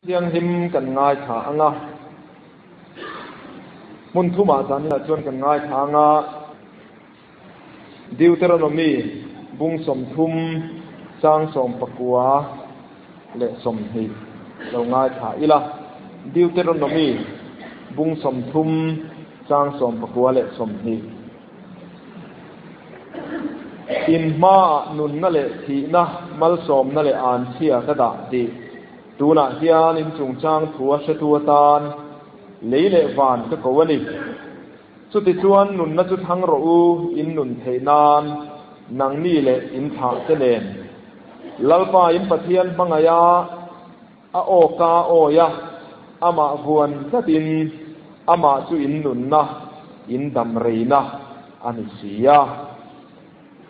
Thianghlim kan ngaithla ang a, hmun thumah zaninah chuan kan ngaithla ang a, Deuteronomy bung 30 chang 19 leh 20 lo ngaithla ila. Deuteronomy bung 30 chang 19 leh 20. In hmaah nunna leh thihna, malsawmna leh anchhia ka dah tih. Tunah hian in chungchang thu a hretu atan lei leh van ka ko a ni. Chutichuan nunna chu thlang rawh u, in nun theih nan nangni leh in thlah te nen. Lalpa in Pathian hmangaiha a awka awi a, amah vuan tlatin amah chu in nunna, in damreina a ni si a.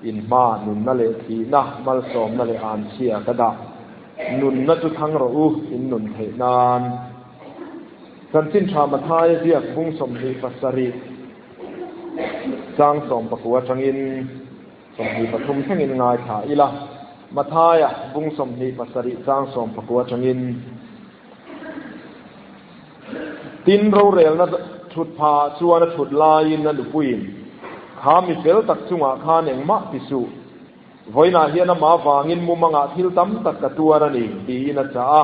In hma nunna leh thihna, malsawmna leh anchhia ka dah. Nunna chu thlang rawh u, in nun theih nan. Chanchin Tha Mathaia ziak bung 27 chang 19 atangin 23 thlengin ngaithla ila. Mathaia bung 27 chang 19 atangin. Tin, rorelna thut phah chuan a thut laiin a nupuiin, Kha mi fel tak chungah khan engmah ti suh. Vawiinah hian amah vangin mumangah thil tam tak ka tuar a ni, tiin a chah a.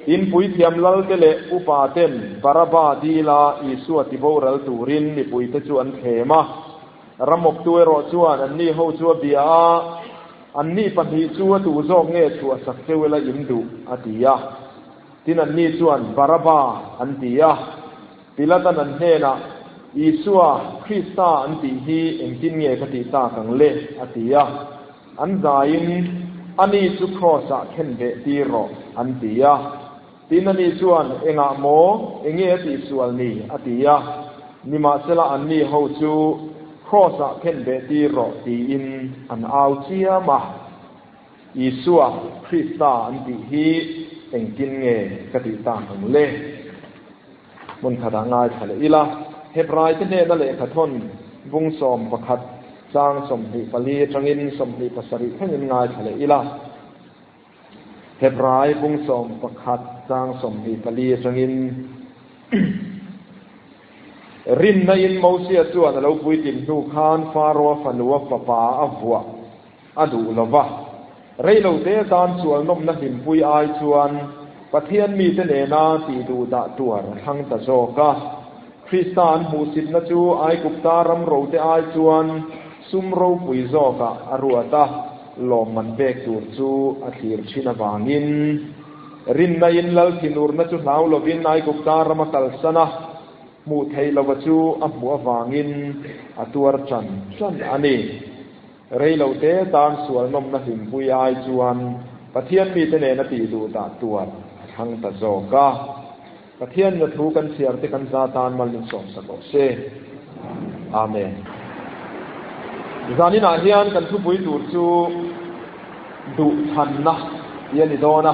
Tin, puithiam lalte leh upa ten Baraba dila Isua tiboral turin mipuite chu an thlem a. Ramawptu erawh chuan anni ho chu a bia a. Anni pahnih chu a tu zawk nge chhuah sak cheu ila in duh? a ti a. Tin anni chuan, Baraba, an ti a. Pilatan an hnenah, Isua, Krista an tih hi engtin nge ka tih tak ang le? a ti a. An zaiin, Ani chu Kraws-ah khen beh tir rawh, an ti a. Tin ani chuan, Engah maw? Enge a tihsual ni? a ti a. Nimahsela anni ho chu, Kraws-ah khen beh tir rawh, tiin an au chiam a. Isua, Krista an tih hi engtin nge ka tih tak ang le? Hmun khatah ngaithla leh ila, Hebraite hnena lehkhathawn bung 11 chang 24 atangin 27 thlengin ngaithla leh ila. Hebrai bung 11 chang 24 atangin Rinna in Mosia chuan a lo puitlin hnu khan Faroa fanua fapa a vuah a duh lo va. Reilote atan sualnawmna hlimpui ai chuan Pathian mite nena tih duh dah tuar a thlang ta zawk a. Krista an hmuhsitna chu Aigupta ram rote ai chuan sum ropui zawkah a ruat a. Lawmman pek tur chu a thlir thin avangin rinna in lal thinurna chu hlau lovin Aigupta ram a kalsan a, hmuh theih lova chu a hmuh avangin a tuar chan chan a ni. Reilote tan sual nawmna hlimpui ai chuan Pathian mite nena tih duh dah tuar a thlang ta zawk a. Pathian na thu kan chhiar te kan za tan mal min sawm sak rawh se. Amen. Zaninah hian kan thupui tur chu duh thlanna tih a ni dawn a.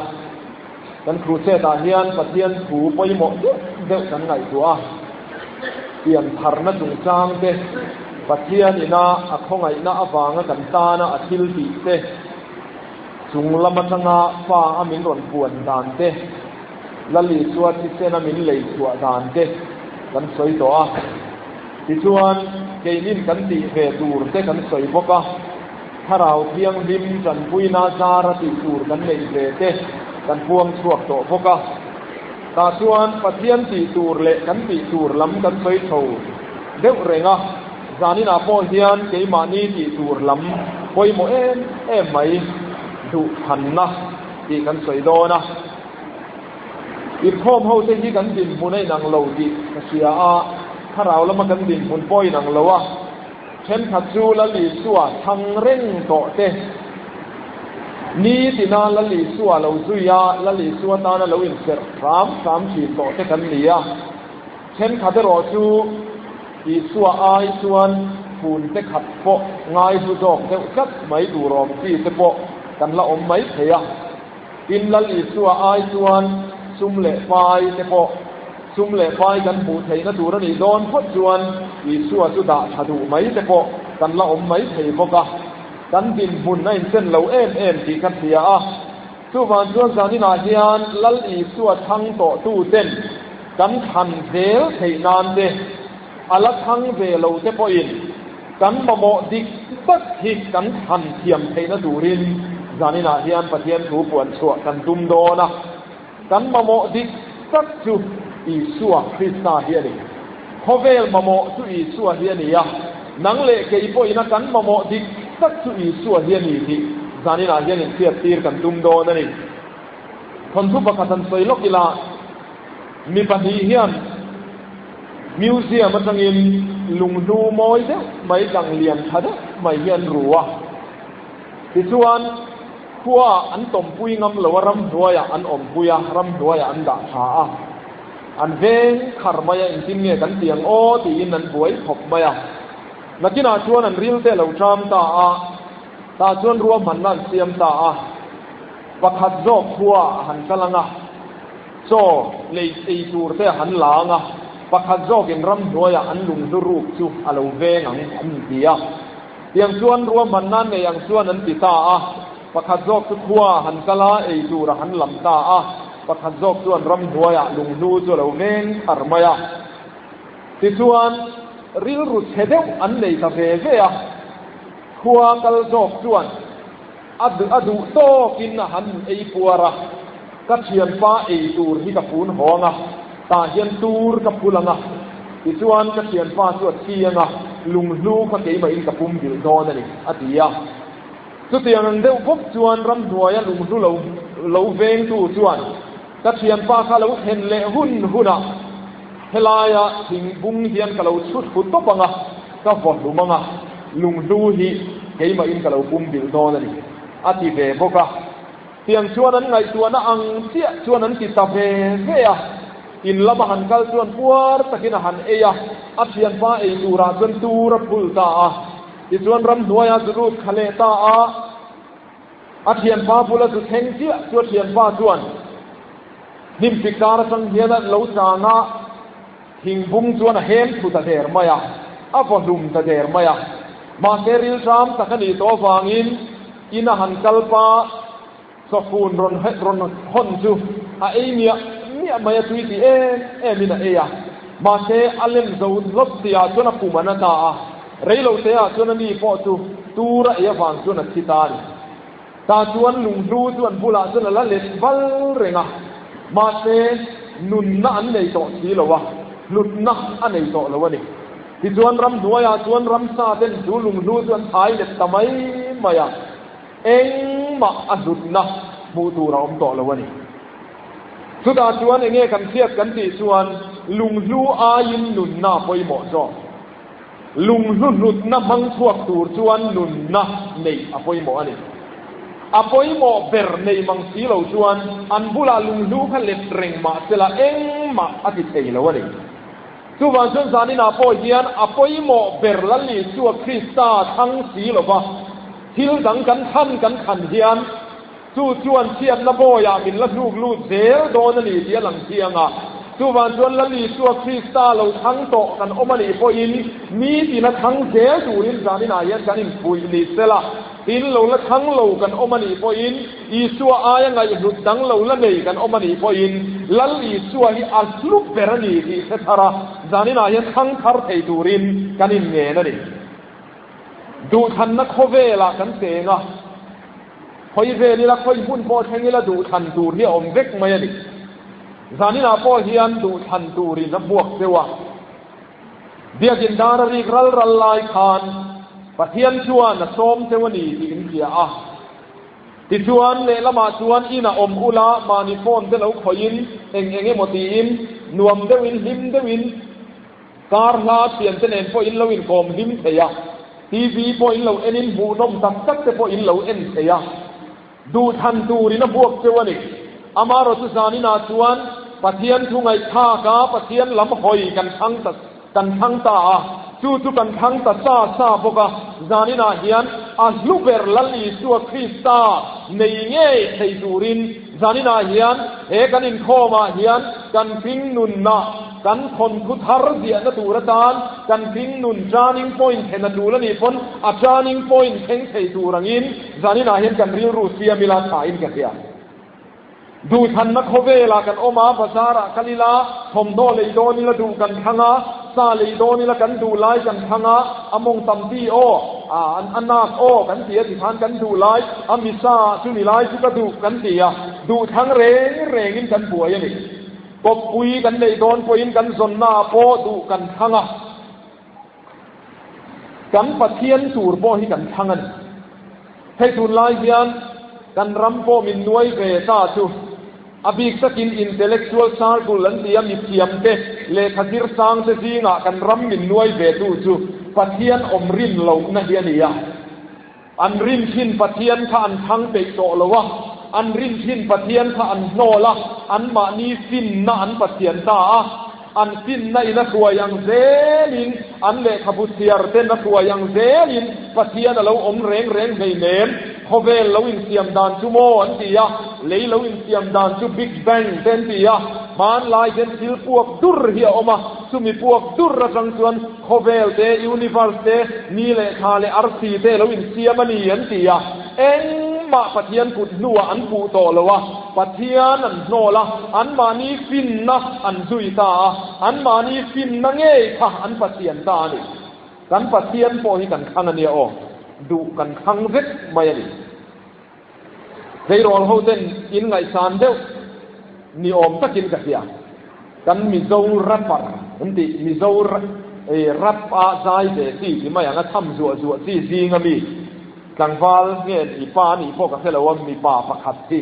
Kan crusade ah hian Pathian thu pawimawh deuh deuh kan ngaihtuah a. Pian tharna chungchang te, Pathian ina a khawngaihna avanga kan tana a thil tih te, chung lam atanga fa a min rawn puan dan te, Lal Isua thisena min lei chhuah dan te kan sawi tawh a. Tichuan, keinin kan tih ve tur te kan sawi bawk a. Thlarau Thianghlim tanpuina zara tih tur kan neih ve te kan puang chhuak tawh bawk a. Tah chuan Pathian tih tur leh kan tih tur lam kan sawi chho deuh reng a. Zaninah pawh hian keimahni tih tur lam pawimawh em em mai duhthlanna tih kan sawi dawn a. Inkhawm ho te hi kan dinhmun a inang lo tih ka hria a, thlarau lama kan dinhmun pawh a inang lo a, thenkhat chu Lal Isua thlang reng tawh te, nitina Lal Isua lo zui a, Lal Isua tana lo inserh hram hram thin tawh te kan ni a, thenkhat erawh chu Isua ai chuan fun te khat pawh ngai hlu zawk deuh tlat mai tur awm chi te pawh kan la awm mai thei a. Tin, Lal Isua ai chuan sum leh pai te pawh sum leh pai kan hmuh theihna tur a nih dawn phawt chuan Isua chu dah tha duh mai te pawh kan la awm mai thei bawk a. Kan dinhmun a inchen lo em em tih ka hria a. Chuvang chuan zaninah hian Lal Isua thlang tawhtuten kan thlan zel theih nan te, a la thlang ve lo te pawhin kan mamawh dik tak hi kan thlan thiam theihna turin zaninah hian Pathian thu puan chhuah kan tum dawn a. Kan mamawh dik tak chu Isua Krista hi a ni. Khawvel mamawh chu Isua hi a ni a, nang leh kei pawhina kan mamawh dik tak chu Isua hi a ni tih zaninah hian inhriattir kan tum dawn a ni. Thawnthu pakhat han sawi lawk ila, mi pahnih hian museum atangin lunghlu mawi deuh mai tlang lian tha deuh mai hi an ru a. Tichuan, Khuaah an tawmpui ngam lo a, ramhnuaiah an awmpui a, ramhnuaiah an dah tha a. An veng khar mai a, engtin nge kan ti ang aw tiin an buai khawp mai a. Nakinah chuan an ril te a lo ṭam ta a, tah chuan ruahmanna an siam ta a. Pakhat zawk khuaah a han kal ang a, chaw lei ei tur te a han la ang a, pakhat zawkin ramhnuaiah an lunghlu ruk chu a lo veng ang an ti a. Tiang chuan ruahman nan nei ang chuan an ti ta a, pakhat zawk chu khua a han kal a, ei tur a han lam ta a, pakhat zawk chuan ramhnuaiah lunghlu chu a lo veng thar mai a. Tichuan, rilru chhe deuh an nei ta ve ve a, khua kal zawk chuan a a duh tawkin a han ei puar a, ka thianpa ei tur hi ka fun hawng a, tah hian tur ka phul ang a, tichuan ka thianpa chu a thi ang a, lunghlu kha keimahin ka pum bilh dawn a ni, a ti a. Chutiang ang deuh bawk chuan ramhnuaia lunghlu lo lo vengtu chuan ka thianpa kha lo thlen leh hun hunah helaia thingbung hian ka lo chhut hu tawp ang a, ka vaw hlum ang a, lunghlu hi keimahin ka lo pum bilh dawn a ni, a ti ve bawk a. Tiang chuan an ngaihtuahna ang chiah chuan an ti ta ve ve a. In lama han kal chuan puar takin a han ei a, a thianpa ei turah chuan tur a phul ta a. Tichuan ramhnuaiah zu lut kha leh ta a, a thianpa bula zu thleng chiah chu a thianpa chuan hnim pik kar atang hian a lo chang a, thingbung chuan a hem thlu ta der mai a, a vaw hlum ta der mai a. Mahse rilṭam tak a nih tawh avangin in a han kal pa chawfun rawn rawn hawn chu a ei miah miah mai a, tui ti em em in a ei a. Mahse a lem zo hlawt tihah chuan a pum a na ta a, reilote ah chuan a ni pawh chu tur a ei avang chuan a thi ta a ni. Tah chuan lunghlu chu an bulah chuan a la let val reng a, mahse nunna an nei tawh si lo a, hlutna a nei tawh lo a ni. Tichuan ramhnuaiah chuan ramsa ten chu lunghlu chu an thai let ta mai mai a, engmah a hlutna hmuh tur a awm tawh lo a ni. Chutah chuan enge kan hriat kan tih chuan lunghlu aiin nunna a pawimawh zawk. Lunghlu hlutna hmang chhuak tur chuan nunna neih a pawimawh a ni. A pawimawh ber nei mang si lo chuan an bulah lunghlu kha let reng mah sela engmah a ti thei lo a ni. Chuvang chuan zaninah pawh hian a pawimawh ber Lal Isua Krista thlang si lova thil dang kan thlan kan thlan hian Chu chuan chhiatna bawiah min la hnuk lut zel dawn a ni tih a lang chiang a. Chuvang chuan Lal Isua Krista lo thlang tawh kan awm a nih pawhin nitin a thlang zel turin zaninah hian kan infuih ni sela, tin lo la thlang lo kan awm a nih pawhin Isua aia ngaihhlut dang lo la nei kan awm a nih pawhin Lal Isua hi a hlu ber a ni tih hre thar a, zaninah hian thlang thar thei turin kan inngen a ni. Duhthlanna khawvelah kan cheng a. Khawi vel ila, khawi hmun pawh thleng ila duhthlan tur hi a awm vek mai a ni. Zaninah pawh hian duhthlan turin a hmuak deuh a. Biakin dar a rik ral ral lai khan Pathian chuan a sawm deuh a ni tih in hria a. Tichuan, lehlamah chuan inah awm ula mahni phone te lo khawihin eng eng emaw tiin nuam deuhin hlim deuhin Kar hla thiante nen pawh in lo inkawm hlim thei a, TV pawh in lo enin hmuhnawm tak tak te pawh in lo en thei a. Duhthlan turin a buak cheu a ni. Amaherawh chu zaninah chuan Pathian thu ngaihthlak a, Pathian lam hawi kan thlang ta kan thlang ta a, chu chu kan thlang ta sa sa bawk a, zaninah hian a hlu ber Lal Isua Krista nei ngei thei turin zaninah hian he kan inkhawmah hian kan hring nunna Kan thawnthu thar ziahna tur atan kan hring nun turning point thlen a tul a nih pawn a turning point thleng thei tur angin zaninah hian kan rilru siam ila thain ka hria. Duhthlanna khawvelah kan awm a, bazarah kal ila, thawmhnaw lei dawn ila duh kan thlang a, sa lei dawn ila kan duh lai kan thlang a, a mawng tam ti aw, a nak aw kan ti a tikhan kan duh lai, a misa chu ni lai chu ka duh kan ti a, duhthlang reng rengin kan buai a ni. Kawppui kan neih dawn pawhin kan zawnnaah pawh duh kan thlang a. Kan Pathian tur pawh hi kan thlang a ni. Hei tunlai hian kan ram pawh min nuai ve ta chu a bik takin intellectual circle an ti a, mithiamte, lehkha zir sangte zingah kan ram min nuai ve tu chu Pathian awm rin lohna hi a ni a. An rin thin Pathian kha an thlang peih tawh lo a, an rin thin Pathian kha an hnawl a, anmahni finna an Pathian ta a, an finna in a hruai ang zelin, an lehkhabu chhiar ten a hruai ang zelin Pathian a lo awm reng reng hleinem, khawvel lo insiam dan chu maw an ti a, lei lo insiam dan chu Big Bang te an ti a, hmanlai hian thil puak dur hi a awm a, chumi puak dur atang chuan Khawvel te, universe te, ni leh thla leh arsi te lo insiam a ni an ti a, engmah Pathian kut hnuah an puh tawh lo a, Pathian an hnawl a, anmahni finna an zui ta a, anmahni finna ngei kha an Pathian ta a ni. Kan Pathian pawh hi kan thlang a nia aw, duh kan thlang vek mai a ni. Tleirawl ho ten in ngaihsan deuh ni awm takin ka hria. Kan Mizo rapper an tih Mizo rap a zai ve chi ti mai ang a cham zuah zuah chi zinga mi tlangval nge ni pa anih pawh ka hre lo a mipa pakhat hi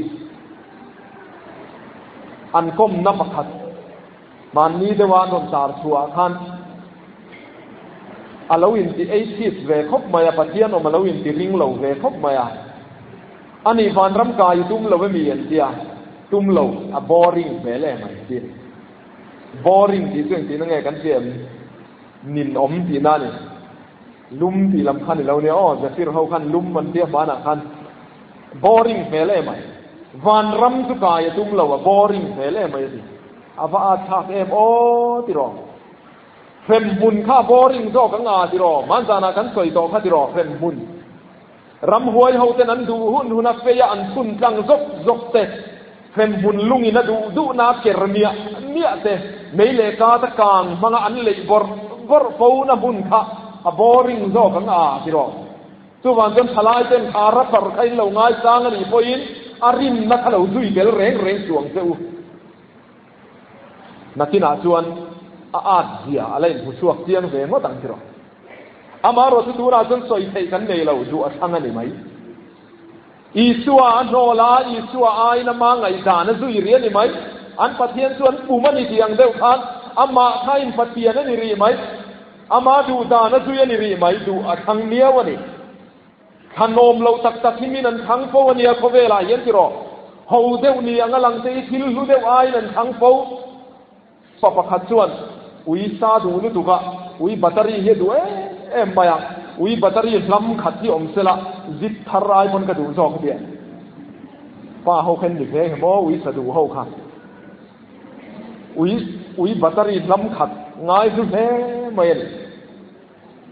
an kawmna pakhat Mahni deuha an rawn tar chhuah ah khan a lo inti atheist ve khawp mai a, Pathian awm a lo inti ring lo ve khawp mai a. Ani vanram kai i tum lo emi an tia, tum lo, a boring hmel em an ti. Boring tih chu engtihna nge kan hria em? Ninawm tihna a ni. Lum tih lam kha ni lo nia aw, Zephyr ho khan lum an tia hmanah khan. Boring hmel em ai. Vanram chu kai a tum lo a, boring hmel em ai a ti. A va at thlak em aw tiraw. Hremhmun kha boring zawk ang a tiraw. Hmanzanah kan sawi tawh kha tiraw hremhmun. Ramhuai ho ten an duh hun hun a fei a an chhun tlang zawk zawk te. Hremhmun lungin a duh duhna a ker miah miah te. Mei leh kat a kang hmanga an leih bawrh bawrh fo na hmun kha a boring zawk ang a tiraw. Chuvang chuan thalai ten kha rapper kha in lo ngaisang a nih pawhin a rinna kha lo zui tel reng reng chuang che u. Nakinah chuan a at zia a la inhmu chhuak chiang ve ngawt ang tiraw. Amaherawhchu tunah chuan sawi theih kan nei lo, duh a thlang a ni mai. Isua a hnawl a, Isua aiin ama ngaihdan a zui rih a ni mai. An Pathian chu an pum a ni tih ang deuh khan amah kha in Pathian a ni rih mai. Ama duh dan a zui a ni rih mai, duh a thlang miau a ni. Thlanawm loh tak tak hi min an thlang fo a nia khawvelah hian tiraw? Ho deuh ni ang a lang te hi thil hlu deuh aiin an thlang fo. Pa pakhat chuan ui sa duh lutuk a, ui battery hi a duh em em mai a, ui battery hlam khat hi awm sela zip thar ai pawn ka duh zawk a ti a. Pa ho kha in ni ve emaw ui sa duh ho kha. Ui ui battery hlam khat ngai hlu hle mai a ni.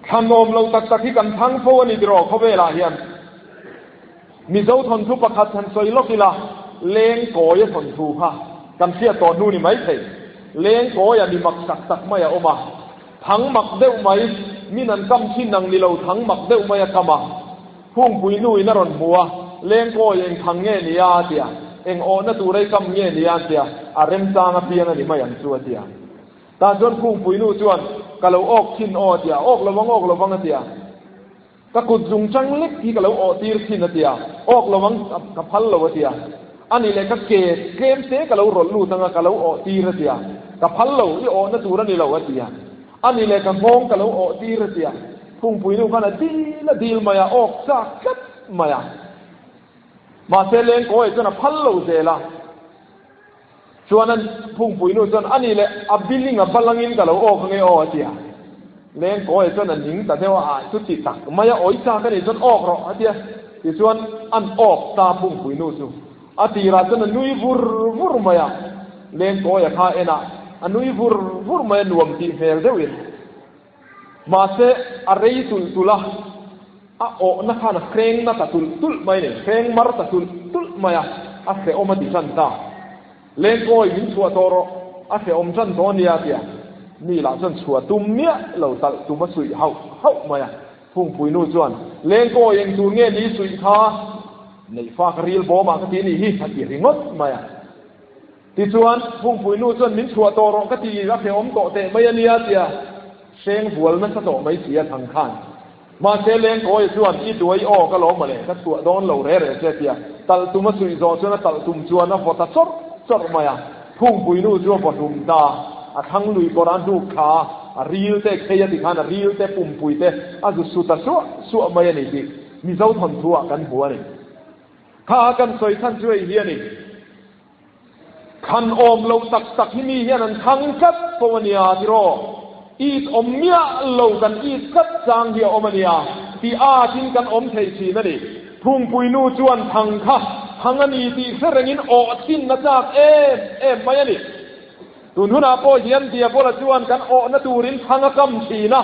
Thlanawm lo tak tak hi kan thang fo a ni tiraw khawvelah hian. Mizo thawnthu pakhat han sawi lawk ila, Lengkawia thawnthu kha kan hriat tawh hnu ni mai thei. Lengkawia mi mak tak tak mai a awm a, thang mak deuh mai, min an kam thin ang ni lo thang mak deuh mai a kam a. Phungpui nu in a rawn hmu a, Lengkawi eng thang nge nia a ti a, eng awhna tur ei kam nge nia an ti a, a remchang apiang a ni mai ang chu a ti a. Tah chuan Phungpui nu chuan, Ka lo awk thin aw a ti a, awk lo vang awk lo vang a ti a. Ka kut zung chang lek hi ka lo awh tir thin a ti a, awk lo vang ka phal lo a ti a. A nih leh ka ke tlem te ka lo rawlh lut anga ka lo awh tir a ti a, ka phal lo, i awhna tur a ni lo a ti a. A nih leh ka nghawng ka lo awh tir a ti a. Phungpui nu khan a dil a dil mai a, awk chak tlat mai a. Mahse Lengkawi chuan a phal lo zel a. Chuan a phungpui nu chuan, Ani leh a billing a balangin ka lo awk ange aw a ti a. Lengkawi chuan a ning ta deuh a, ah chuti tak mai a awi chak a nih chuan awk rawh a ti a. Tichuan an awk ta phungpui nu chu. A tirah chuan a nui vur vur mai a, Lengkawia kha enah a nui vur vur mai a nuam tih hmel deuhin. Mahse a rei tulh tulh a, a awhna khan a hreng na ta tulh tulh mai a ni, hreng mar ta tulh tulh mai a, a hrehawm a ti tan ta. Lengkawi min chhuah tawh rawh, a hrehawm ṭan tawh a nia, a ti a. Mi lah chuan chhuah tum miah lo talh tum a suih hauh hauh mai a. Phungpui nu chuan, Lengkawi eng tur nge ni suih kha? Neih fa ka ril bawm ah ka ti nih hi, a ti ringawt mai a. Tichuan, Phungpui nu chuan min chhuah tawh rawh ka ti, a hrehawm tawh teh mai a nia, tia hreng vual nasa tawh mai si a thang khan. Mahse, Lengkawia chuan, I duai aw ka lawm mawle, ka chhuah dawn lo re re che, tia talh tum a suih zawh chuan a talh tum chuan a vaw ta chawrh chawrh mai a. Phungpui nu chu a vaw hlum ta, a thlang lui kawr a hnuk thla a, a ril te khei a ti khan a ril te pumpui te a zu su ta suah suah mai a ni tih Mizo thawnthu ah kan hmu a ni. Kha kan sawi chhan chu hei hi a ni. Khan awm lo tak tak hi mi hian an thlang tlat fo a nia tiraw? It awm miah lo kan it tlat chang hi a awm a nia tih atin kan awm thei thin a ni. Phungpui nu chuan thang kha thang a ni tih hre rengin awh thin a chak em em mai a ni. Tun hunah pawh hian Diabola chuan kan awhna turin thang a kam thin a,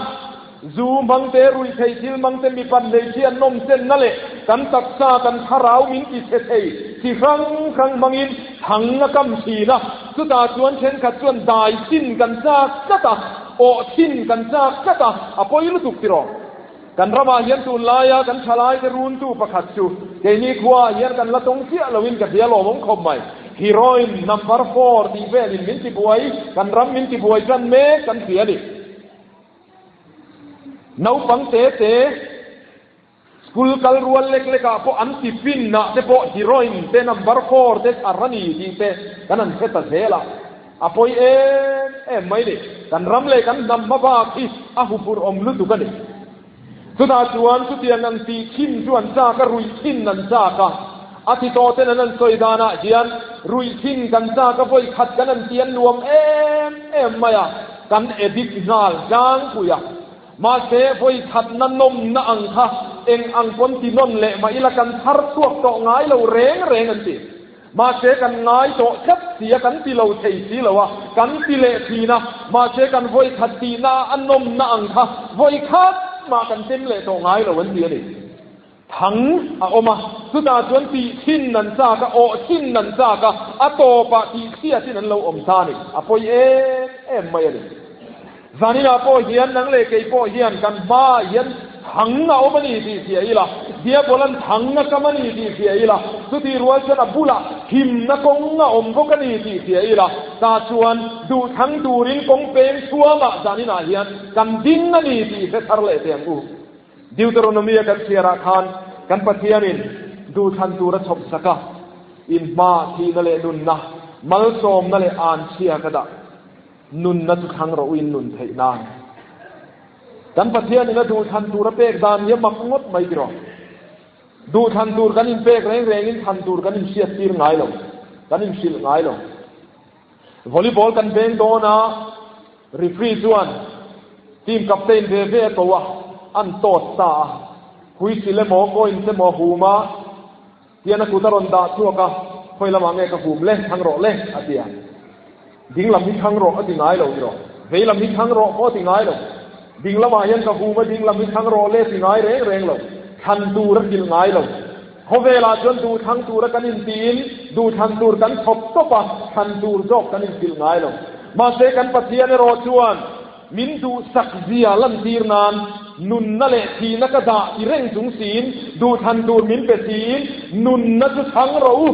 zu hmangte, ruihtheih thil hmangte, mipat hmeichhia nawmchenna leh kan taksa, kan thlarau min ti chhe thei chi hrang hrang hmangin thang a kam thin a. Chutah chuan thenkhat chuan dai chin kan chak tlat a, awh chin kan chak tlat a, a pawi lutuk tiraw? Kan ramah hian tunlaia kan thalaite runtu pakhat chu keini khuaah hian kan la tawng chiah loin ka hria lawmawm khawp mai. Heroin number four tih velin min tibuai, kan ram min tibuai tan mek kan hria a ni. Naupang te te school kal rual lek lekah pawh an tiffin ah te pawh heroin te number four te chhar a ni tih te kan han hre ta zel a. A pawi em em mai ni. Kan ram leh kan hnam hma bak hi a huphurh awm lutuk a ni. Chutah chuan chutiang an tih thin chu an chak a, ruih thin an chak a. A ti tawh ten an an sawi danah hian ruih thin kan chak a, vawi khat kan an ti an nuam em em mai a, kan edit nghal tlangpui a. Mahse vawi khatna nawmna ang kha eng ang pawn ti nawn leh mah ila kan thar chhuak tawh ngai lo reng reng an ti. Mahse kan ngai tawh tlat si a, kan ti lo thei si lo a, kan ti leh thin a, mahse kan vawi khat tihna a nawmna ang kha vawi khat mah kan tem leh tawh ngai lo an ti a ni. Thang a awm a, chutah chuan tih thin an chak a, awh thin an chak a, a tawpah tih chhiatin an lo awm ta a ni, a pawi em em mai a ni. Zaninah pawh hian nang leh kei pawh hian kan hmaah hian thang a awm a ni tih hria ila, Diabolan thang a kam a ni tih hria ila, chutih rual chuan a bulah himna kawng a awm bawk a ni tih hria ila, tah chuan duh thang turin kawng peng chhuangah zaninah hian kan ding a ni tih hre thar leh teh ang u. Deuteronomy-a kan chhiarah khan kan Pathianin duhthlan tur a chhawp sak a, in hmaah thihna leh nunna, malsawmna leh anchhia ka dah. Nunna chu thlang rawh u in nun theih nan. Kan Pathian in a duhthlan tur a pek dan hi a mak ngawt mai tiraw. Duhthlan tur kan in pek reng reng in thlan tur kan in hriat tir ngai lo, kan in hrilh ngai lo. Volleyball kan veng dawn a, referee chuan team captain ve ve a ko a, an toss ta a, whistle emaw coins emaw a hum a, Tian a kut a rawn dah chhuak a, Khawi lamah nge ka hum le, thlang rawh le, a ti a. Ding lam hi thlang rawh a ti ngai lo tiraw? Vei lam hi thlang rawh pawh a ti ngai lo. Ding lamah hian ka hum a, ding lam hi thlang rawh le ti ngai reng reng lo. Thlan tur a hrilh ngai lo. Khawvelah chuan duh thlang tura kan intiin duh thlan tur kan chhawp tawp a, thlan tur zawk kan inhrilh ngai lo. Mahse kan Pathian erawh chuan Min duhsak zia lantir nan nunna leh thihna ka dah ti reng chung siin duhthlan tur min pe siin nunna chu chhang rawh u,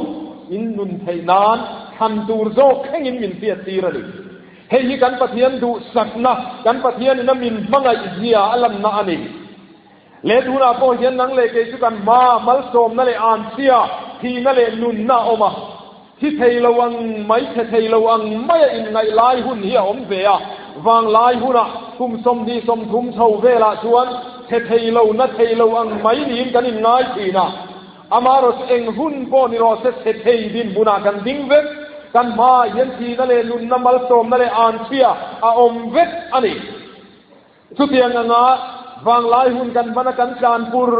in nun theih nan thlan tur zawk thlengin min hriattir a ni. Hei hi kan Pathian duhsakna, kan Pathianin a min hmangaih zia a lanna a ni. Leh tunah pawh hian nang leh kei chu kan hma malsawmna leh anchhia, thihna leh nunna a awm a. Thi thei lo ang mai, chhe thei lo ang maia inngaih lai hun hi a awm ve a. Vanglai hunah kum 20 30 chho velah chuan chhe thei lo, na thei lo ang mai niin kan inngai thin a. Amaherawhchu chu eng hun pawh ni rawh se chhe thei dinhmunah kan ding vek. Kan hmaah hian thihna leh nunna, malsawmna leh anchhia a awm vek a ni. Chutiang anga vanglai hun kan hmana kan tlan pur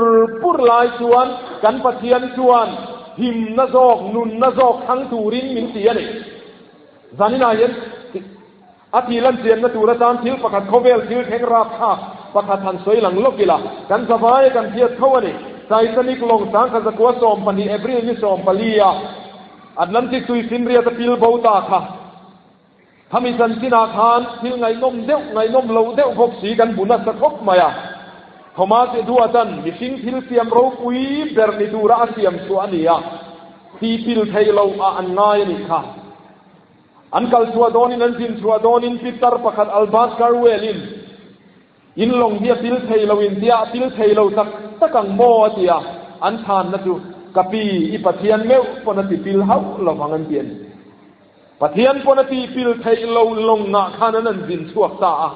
pur lai chuan kan Pathian chuan himna zawk, nunna zawk thlang turin min ti a ni. Zaninah hian a tih lan chianna tur atan thil pakhat khawvel thil thleng rapthlak pakhat han sawi lang lawk ila, kan zavai kan hriat tho a ni. Titanic lawng sangkha zakua 12 April ni 14 a. Atlantic tuifinriat a pil bo ta kha. Khami chanchinah khan thil ngaihnawm deuh, ngaihnawm loh deuh bawk si kan bu nasa khawp mai a. Thomas Edward-a'n mihring thil siam ropui ber ni tura a siam chhuah a ni a, thi pil theih loh ah an ngai a nih kha. An kal chhuah dawnin an zin chhuah dawnin pitar pakhat Albert Carwell-in In lawng hi a pil thei lo in tia a pil thei lo tak tak ang maw a ti a, an chhanna chu ka pi i Pathian meuh pawn a ti pil hauh lo vang an ti a ni. Pathian pawn a ti pil theih lo lawngah khan an an zin chhuak ta a,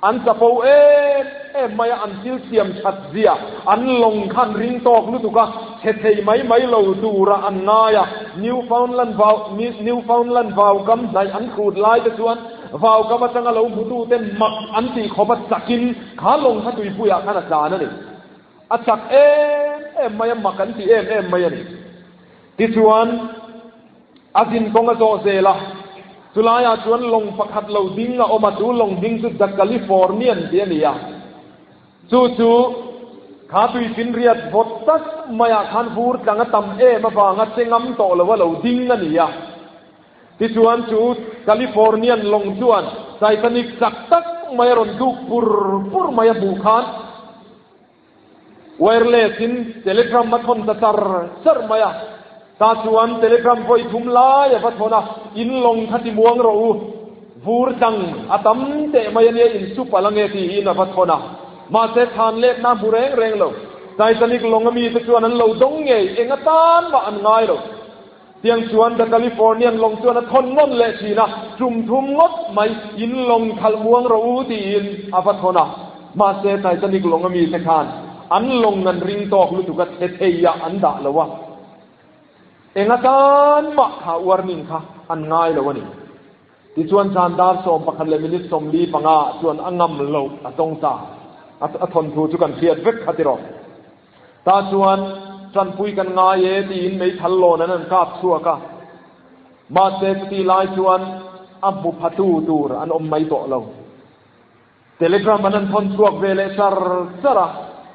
an chapo em em mai a, an thil siam that zia an lawng khan ring tawk lutuk a, chhe thei mai mai lo tura an ngai a, Newfoundland vau Newfoundland vau kam hnaih an hrut lai te chuan Vau kam atanga lo hmutute mak an tih khawp a chakin kha lawng kha tuipuiah khan a tlan a ni. A chak em em mai a, mak an ti em em mai a ni. Tichuan, a zin kawng a zawh zel a, chulaiah chuan lawng pakhat lo ding a awm a, chu lawng ding chu The Californian tih a ni a. Chu chu kha tuifinriat vawt tak maiah khan vur tlang a tam em avanga che ngam tawh lo a lo ding a ni a. Tichuan chu Californian lawng chuan Titanic chak tak mai a rawn duk pur pur mai a hmuh khan wireless in telegram a thawn ta char char mai a. Ta chuan telegram vawi thum lai a va thawn a, In lawng kha ti muang rawh u, vur tlang a tam teh mai ania in su palh ange tiin a va thawn a. Mahse chhan letna a hmu reng reng lo. Titanic lawng ami te chuan an lo dawng ngei, eng atan mah an ngai lo. Tiang chuan The Californian lawng chuan a thawn nawn leh thin a, tum thum ngawt mai in lawng khalh muang rawh u tiin a va thawn a. Mahse Titanic lawng a mite khan an lawng an ring tawk lutuk a chhe thei ah an dah lo a, eng atan mah kha warning kha an ngai lo a ni. Tichuan zan dar 11 leh minute 45 ah chuan a ngam loh a tawng ta. A thawnthu chu kan hriat vek kha tiraw. Tah chuan tanpui kan ngai e tiin meithal lawn an an kap chhuak a, mahse chutih lai chuan a hmu phatu tur an awm mai tawh lo. Telegram an an thawn chhuak ve leh char char a,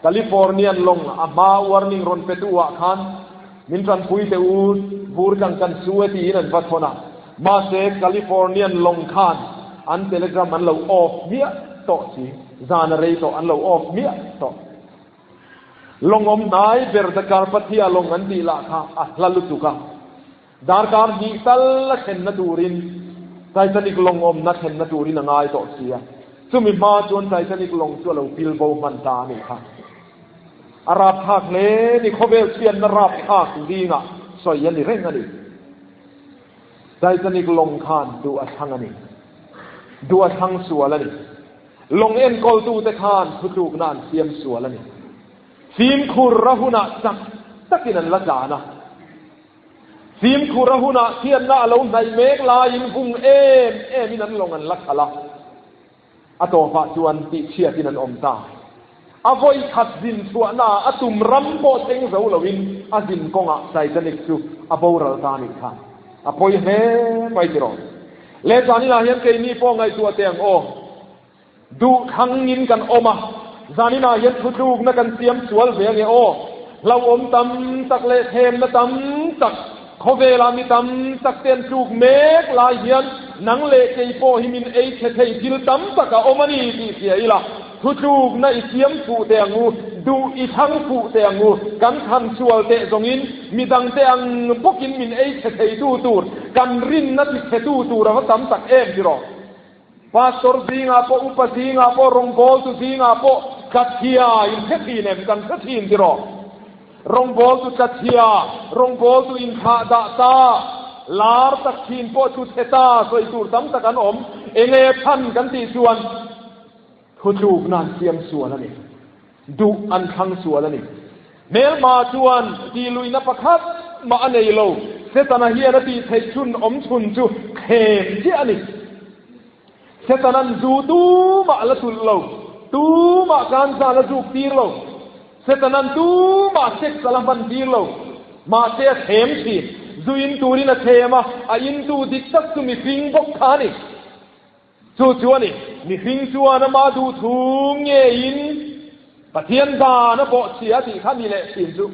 Californian lawng a hma warning rawn petu ah khan min tanpui teh u, vur tlang kan su e tiin an va thawn a, mahse Californian lawng khan an telegram an lo off hmiah tawh si, zan a rei tawh an lo off hmiah tawh. Lawngawm hnai ber The Carpathia lawng an tih lah kha a hla lutuk a, darkar hnih tal a thlenna turin Titanic lawngawmna thlenna turin a ngai tawh si a, chumi hma chuan Titanic lawng chu a lo pil bo hman ta a nih kha. A rapthlak hle ni, khawvel chhiatna rapthlak zingah sawi a ni reng a ni. Titanic lawng khan duh a thlang a ni. Duh a thlang sual a ni. Lawng enkawltute khan thutlukna an siam sual a ni. Fimkhur a hunah chak takin an la tlan a. Fimkhur a hunah thianna a lo hnaih mek laiin vung em emin an lawng an la khalh a. A tawpah chuan tihchhiatin an awm ta. A vawi khat zin chhuahnaah a tum ram pawh thleng zo loin a zin kawngah Titanic chu a boral ta a nih kha. A pawi hle mai tiraw? Le zaninah hian keini pawh ngaihtuah teh ang aw. Duh thlangin kan awm a, zaninah hian thutlukna kan siam sual ve ange aw. Hlauhawm tam tak leh thlemna tam tak, khawvelah mi tam tak te an tluk mek lai hian nang leh kei pawh hi min ei chhe thei thil tam tak a awm a ni tih hria ila. Thutlukna i siam fuh teh ang u, duh i thlang fuh teh ang u, kan thlan sual teh zawngin midangte ang bawkin min ei chhe theitu tur, kan rinna ti chhetu tur a va tam tak em tiraw? Pastor zingah pawh, upa zingah pawh, rawngbawltu zingah pawh tlathia in hre thin em? Kan hre thin tiraw? Rawngbawltu tlathia, rawngbawltu inthlah dah ta, lar tak thin pawh tlu chhe ta sawi tur tam tak an awm. Enge chhan kan tih chuan, Thutlukna an siam sual a ni. Duh an thlang sual a ni. Hmelma chuan tihluihna pakhat mah a nei lo. Setana hian a tih theih chhun awm chhun chu thlem chiah a ni. Setana'n zu tumah a la tulh lo. Tumah kansa a la zuk tir lo. Setana'n tumah sex a la hman tir lo. Mahse a thlem thin. Zu in turin a thlem a, a intu dik tak chu mihring bawk kha a ni. Chu chu a ni, mihring chuan ama duh thu ngeiin Pathian dan a bawhchhia tih kha ni leh thin chu.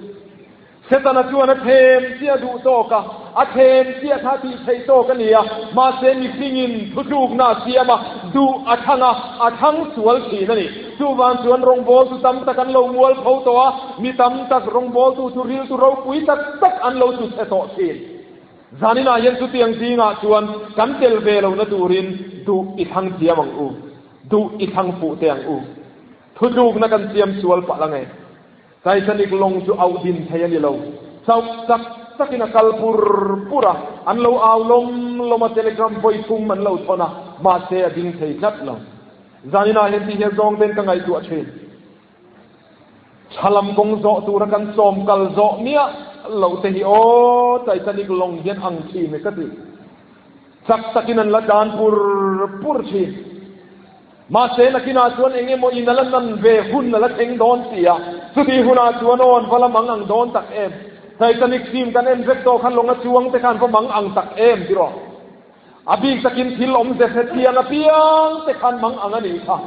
Setana chuan a thlem chiah duh tawk a, A thlem chiah kha tih theih tawk a ni a, mahse mihringin thutlukna a siam a, duh a thlang a, a thlang sual thin a ni. Chuvang chuan rawngbawltu tam tak an lo mual pho tawh a, mi tam tak rawngbawltu chu riltu ropui tak tak an lo chu chhe tawh thin. Zaninah hian chutiang zingah chuan kan tel ve lohna turin duh i thlang thiam ang u, duh i thlang fuh teh ang u. Thutlukna kan siam sual palh ang e. Titanic lawng chu auh din thei a ni lo. Chauh tak takin a kal pur pur a, an lo au lawm lawm a, telegram vawi thum an lo thawn a, mahse a ding thei tlat lo. Zaninah hian tih hian zawng ten ka ngaihtuah thin. Thalam kawng zawh tura kan sawm kal zawh miah loh te hi aw Titanic lawng hian ang thin e ka ti. Chak takin an la tlan pur pur thin. Mahse nakinah chuan eng emaw in a la nan ve hun a la thleng dawn si a, chutih hunah chuan aw an va la mang ang dawn tak em. Titanic film kan en vek tawh khan lawnga chuang te kha an va mang ang tak em ti rawh. A bik takin thil awmze hre chiang apiang te khan mang ang a nih kha.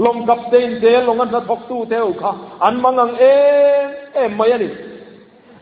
Lawng captain te, lawnga hnathawktu te ho kha an mang ang em em mai a ni.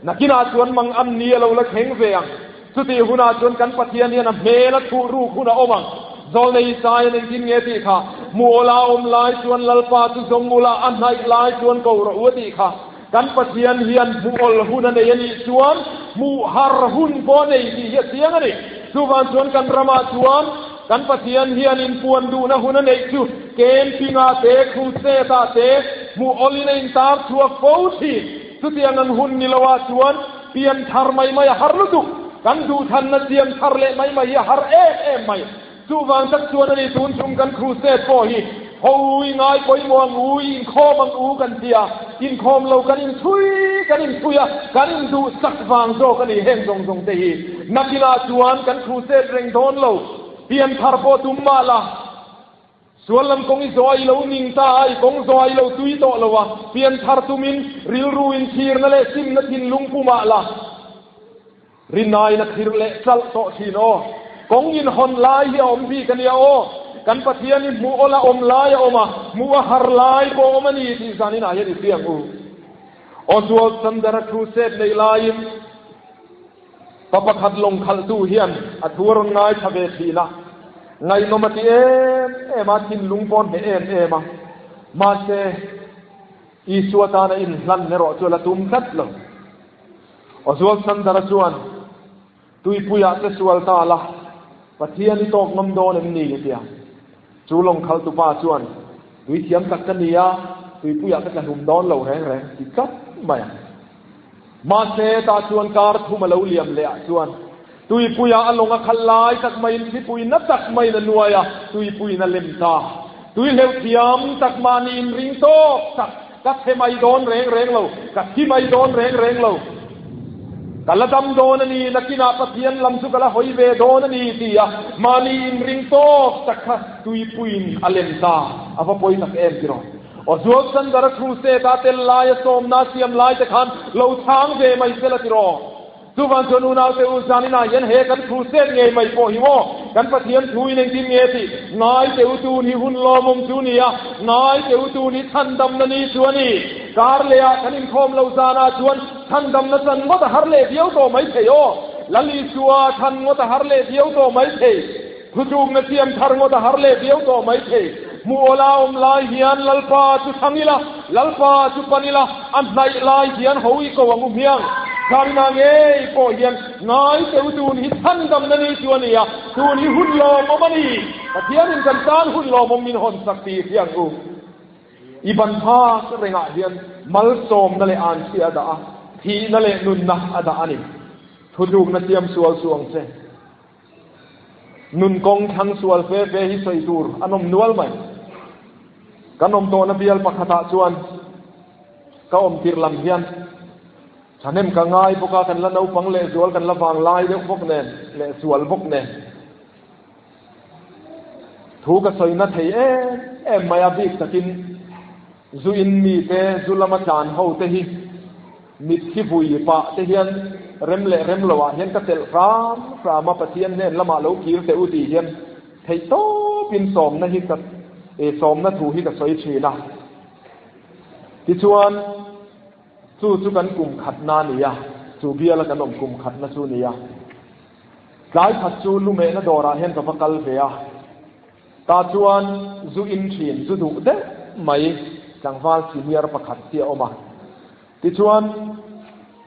Nakinah chuan mang an ni a lo la thleng ve ang. Chutih hunah chuan kan Pathian hian a hmel a thuh ruk hun a awm ang. Zawlnei Isaiah engtin nge tih kha? Muala awm lai chuan Lalpa chu zawng ula, a hnaih lai chuan ko rawh u a tih kha. Kan Pathian hian hmuh awl hun a nei a nih chuan hmuh har hun pawh a nei tih hi a chiang a ni. Chuvang chuan kan ramah chuan kan Pathian hian inpuan duhna hun a neih chu camping-ah te, crusade-ah te hmuh awlin a intar chhuak fo thin. Chutiang ang hun ni loah chuan pian thar mai mai a har lutuk. Kan duhthanna siam thar leh mai mai hi a har em em mai. Chuvang tak chuan a ni tun chung kan crusade pawh hi ho i ngai pawimawh ang u, i inkhawm ang u kan ti a, inkhawm lo kan inchhui kan inchhui a, kan induhsak vang zawk a ni heng zawng zawng te hi. Nakinah chuan kan crusade reng dawn lo, pian thar pawh tum mah la, sual lam kawng i zawh a i lo ning ta a, i kawng zawh a i lo tui tawh lo a, pian thar tumin rilru inchhirna leh simna thinlung pu mah la, Rinaiin a thlir leh chalh tawh thin aw. Kawng inhawn lai hi a awm bik a nia aw. Kan Pathian hi hmuh awl a awm lai a awm a, hmuh a har lai pawh a awm a ni tih zaninah hian i hria ang u. Oswald Sanders-a crusade neih laiin pa pakhat lawng khalhtu hian a thu a rawn ngaithla ve thin a, ngaihnawm a ti em em a, thinlung pawh a hneh em em a. Mahse, Isua tana inhlan erawh chu a la tum tlat lo. Oswald Sandara chuan, Tuipuiah che sual ta la, Pathian i tawk ngam dawn em ni? a ti a. Chu lawng khaltupa chuan, Tui thiam tak ka ni a, tuipuiah ka tla hlum dawn lo reng reng, ti tlat mai a. Mahse, tah chuan kar thum a lo liam leh ah chuan, tuipuiah a lawng a khalh lai tak maiin thlipui na tak maiin a nuai a, tuipuiin a lem ta. Tui hleuh thiam tak mahni inring tawk tak, Ka chhe mai dawn reng reng lo, ka thi mai dawn reng reng lo. Ka la dam dawn a ni, nakinah Pathian lam chu ka la hawi ve dawn a ni, ti a mahni inring tawk tak kha tuipuiin a lem ta. A va pawi tak em tiraw? Oswald Sanders-a crusade-a tel laia sawmna siam lai te khan lo chhang ve mai sela tiraw? Chuvang chuan unaute u zaninah hian he kan crusade ngei mai pawh hi maw kan Pathian thu in engtin nge tih ngai teh u tun hi hun lawmawm chu ni a, ngai teh u tun hi chhandamna ni chu a ni. Kar lehah kan inkhawm lo zanah chuan chhandamna chan ngawt a har leh viau tawh mai thei aw. Lal Isua chhan ngawt a har leh viau tawh mai thei. Thutlukna siam thar ngawt a har leh viau tawh mai thei. Hmuh awla awm lai hian Lalpa chu thlang ila, Lalpa chu pan ila, a hnaih lai hian ho i ko ang u hmiang. Tharina ngei pawh hian ngai teh u tun hi chhandamna ni chu a ni a, tun hi hun lawmawm a ni. Pathianin kan tan hun lawmawm min hawn sak tih hi ang u. I ban phak rengah hian malsawmna leh anchhia a dah a, thihna leh nunna a dah a ni. Thutlukna siam sual suh ang che. Nun kawng thlang sual fe fe hi sawi tur an awm nual mai. Kan awm tawhna bial pakhatah chuan ka awm tirh lam hian thahnem ka ngai bawk a, kan la naupang lehzual, kan la vanglai deuh bawk nen, lehzual bawk nen. Thu ka sawina thei em em mai a, bik takin zu in mite, zu lama tlan ho te hi Mitthi vui pah te hian rem leh rem loah hian ka telh hram hram a, Pathian hnen lamah lo kir teh u tih hian theih tawpin sawmna hi ka sawmna thu hi ka sawi thin a. Tichuan, chu chu kan kum khatna a ni a, chu biala kan awm kum khatna chu a ni a. Tlai khat chu lumehna dawrah hian ka va kal ve a, tah chuan zu in thin, zu duh deuh mai tlangval senior pakhat hi a awm a. Tichuan,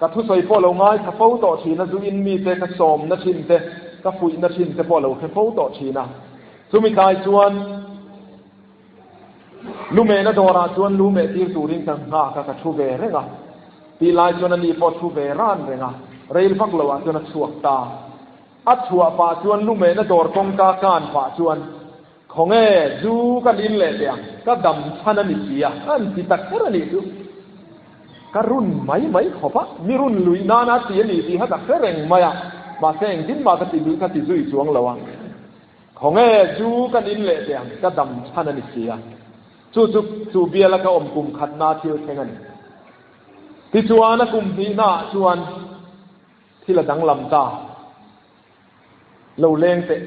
ka thusawi pawh lo ngaithla fo tawh thin a, zu in mite ka sawmna thin te, ka fuihna thin te pawh lo hre fo tawh thin a. Chumi tlai chuan lumehna dawrah chuan lu meh tir turin ka nghak a, ka thu ve reng a. Tih lai chuan ani pawh thu ve ran reng a, rel vak loah chuan a chhuak ta. A chhuah pah chuan lumehna dawr kawngka kan pah chuan, Khawnge, zu ka nin leh teh ang, ka dam chhan a ni si a, an ti tak kher a nih chu. Ka run mai mai khawp a, mi run luih nana ti a ni tih kha ka hre reng mai a, mahse engtin mah ka ti ka ti zui chuang lo a. Khawnge, zu ka nin leh teh ang, ka dam chhan a ni si a. Chu chu chu biala ka awm kum khatna thil thleng a ni. Tichuan a kum hnihnaah chuan thil a danglam ta. Lo leng teh,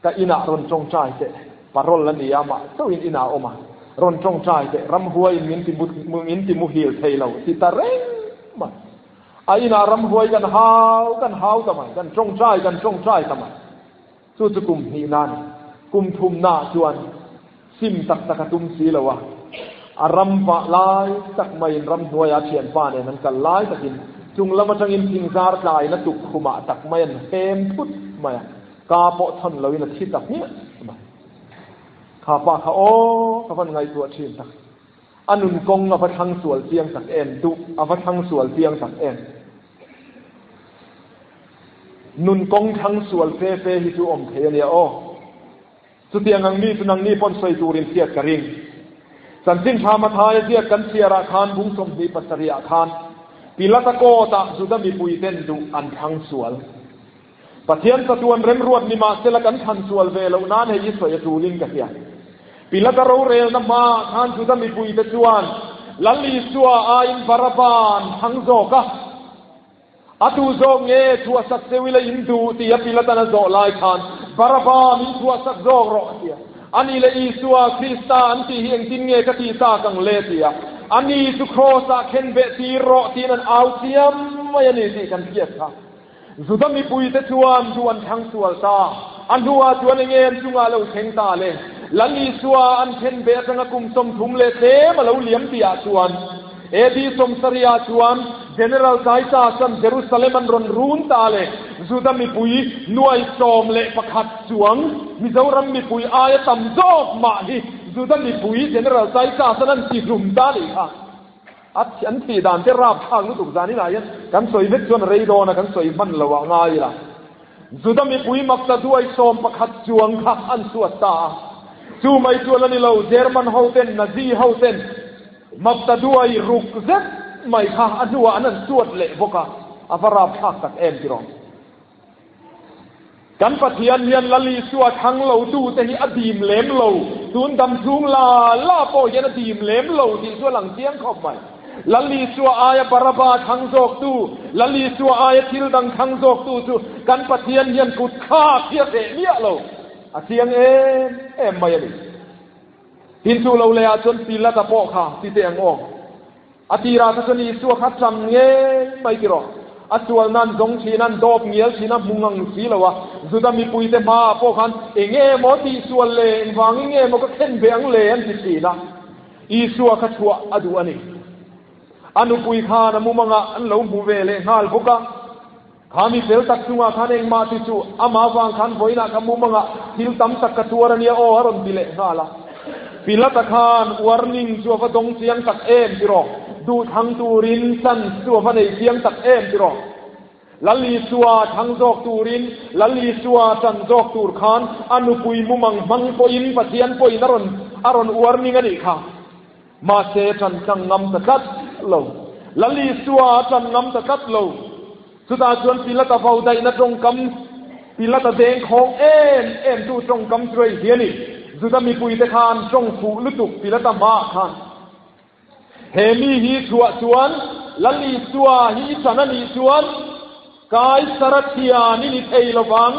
ka inah rawn tawngtai teh, parole a ni a, mah chauhin inah a awm a, rawn tawngtai teh, ramhuaiin min ti min ti muhil thei lo ti ta reng mai. A inah ramhuai kan hau kan hau ta mai, kan tawngtai kan tawngtai ta mai. Chu chu kum hnihna a ni. Kum thumnaah chuan sim tak tak a tum si lo a, a ram vah lai tak maiin ramhnuaia a thianpa nen an kal lai takin chung lam atangin thingzar tlaiin a tukkhumah tak mai an hem thut mai a, ka pawh chhan loin a thi ta hmiah mai. Kha pa kha aw ka van ngaihtuah thin tak. A nun kawng a va thlang sual chiang tak em, duh a va thlang sual chiang tak em. Nun kawng thlang sual fe fe hi chu awm thei a nia aw. Chutiang ang mi chu nangni pawn sawi turin hriat ka ring. Chanchin tha Mathaia ziak kan chhiarah khan bung 27 ah khan Pilata kawtah Juda mipuiten duh an thlang sual. Pathian chatuan remruat ni mahsela kan thlan sual ve loh nan hei i sawi a tulin ka hria. Pilata rorelna hmaah khan Juda mipuite chuan Lal Isua aiin Baraba an thlang zawk a. A tu zawk nge chhuahsak cheu ila in duh tia Pilatan a zawh lai khan Baraba min chhuahsak zawk rawh a ti a. Ani leh Isua Krista an tih hi engtin nge ka tih tak ang le ti a. Ani chu Kraws-ah khenbeh tir rawh tiin an au chiam mai a ni tih kan hriat kha. Juda mipuite chuan chu an thlang sual ta. A hnuah chuan enge an chungah lo thleng ta le? Lal Isua an then ve atanga kum 30 leh tlem a lo liam tihah chuan AD 70 ah chuan General Titus-a'n Jerusalem an rawn run ta le. Juda mipui nuai 11 chuang Mizoram mipui aia tam zawk mah hi Juda mipui General Titus-a'n an tihlum ta nih kha. A an thih dan te rapthlak lutuk zan inah hian kan sawi vek chuan rei dawn a, kan sawi hman lo ah ngai ila. Juda mipui makta duai 11 chuang kha an suat ta a. Chu mai chuan a ni lo, German ho ten, Nazi ho ten makta duai ruk zet mai kha a hnuah an an suat leh bawk a, a va rapthlak tak em tiraw. Kan Pathian hian Lal Isua thlang lo tute hi a dim lem lo, tun dam chhung la la pawh hian a dim lem lo tih chu a lang chiang khawp mai. Lal Isua aia Baraba thlang zawktu, Lal Isua aia thil dang thlang zawktu chu kan Pathian hian kut thlak hi a hreh miah lo. A chiang em em mai a ni. Tin chu lo lehah chuan Pilata pawh kha ti teh ang aw. A tirah kha chuan Isua kha cham ngei mai tiraw? A sual nan zawng thin a, an dawp ngial thin a, hmu ngang si lo a. Juda mipuite hmaah pawh khan eng nge maw tihsual le, engvangin nge maw ka khen ve ang le an ti thin a. Isua kha chhuah a duh a ni. A nupui khan a mumangah an lo hmu ve leh nghal bawk a. Kha mi fel tak chungah khan engmah ti chu amah avang khan vawiinah ka mumangah thil tam tak ka tuar a nia aw a rawn ti leh nghal a. Pilata khan warning chu a va dawng chiang tak em tiraw? Duh thlang turin chance chu a va nei chiang tak em tiraw? Lal Isua thlang zawk turin, Lal Isua chan zawk tur khan a nupui mumang hmang pawhin Pathian pawhin a rawn a rawn warning a nih kha. Mahse ṭan tlang ngam ta tlat lo. Lal Isua a ṭan ngam ta tlat lo. Chutah chuan Pilata vo daihna ṭawngkam, Pilata dengkhawng em em tu ṭawngkam chu hei hi a ni, Juda mipuite khan ṭawng fuh lutuk Pilata hmaah khan, He mi hi chhuah chuan Lal Isua hi i ṭan a nih chuan Kaisara thian i ni thei lo vang.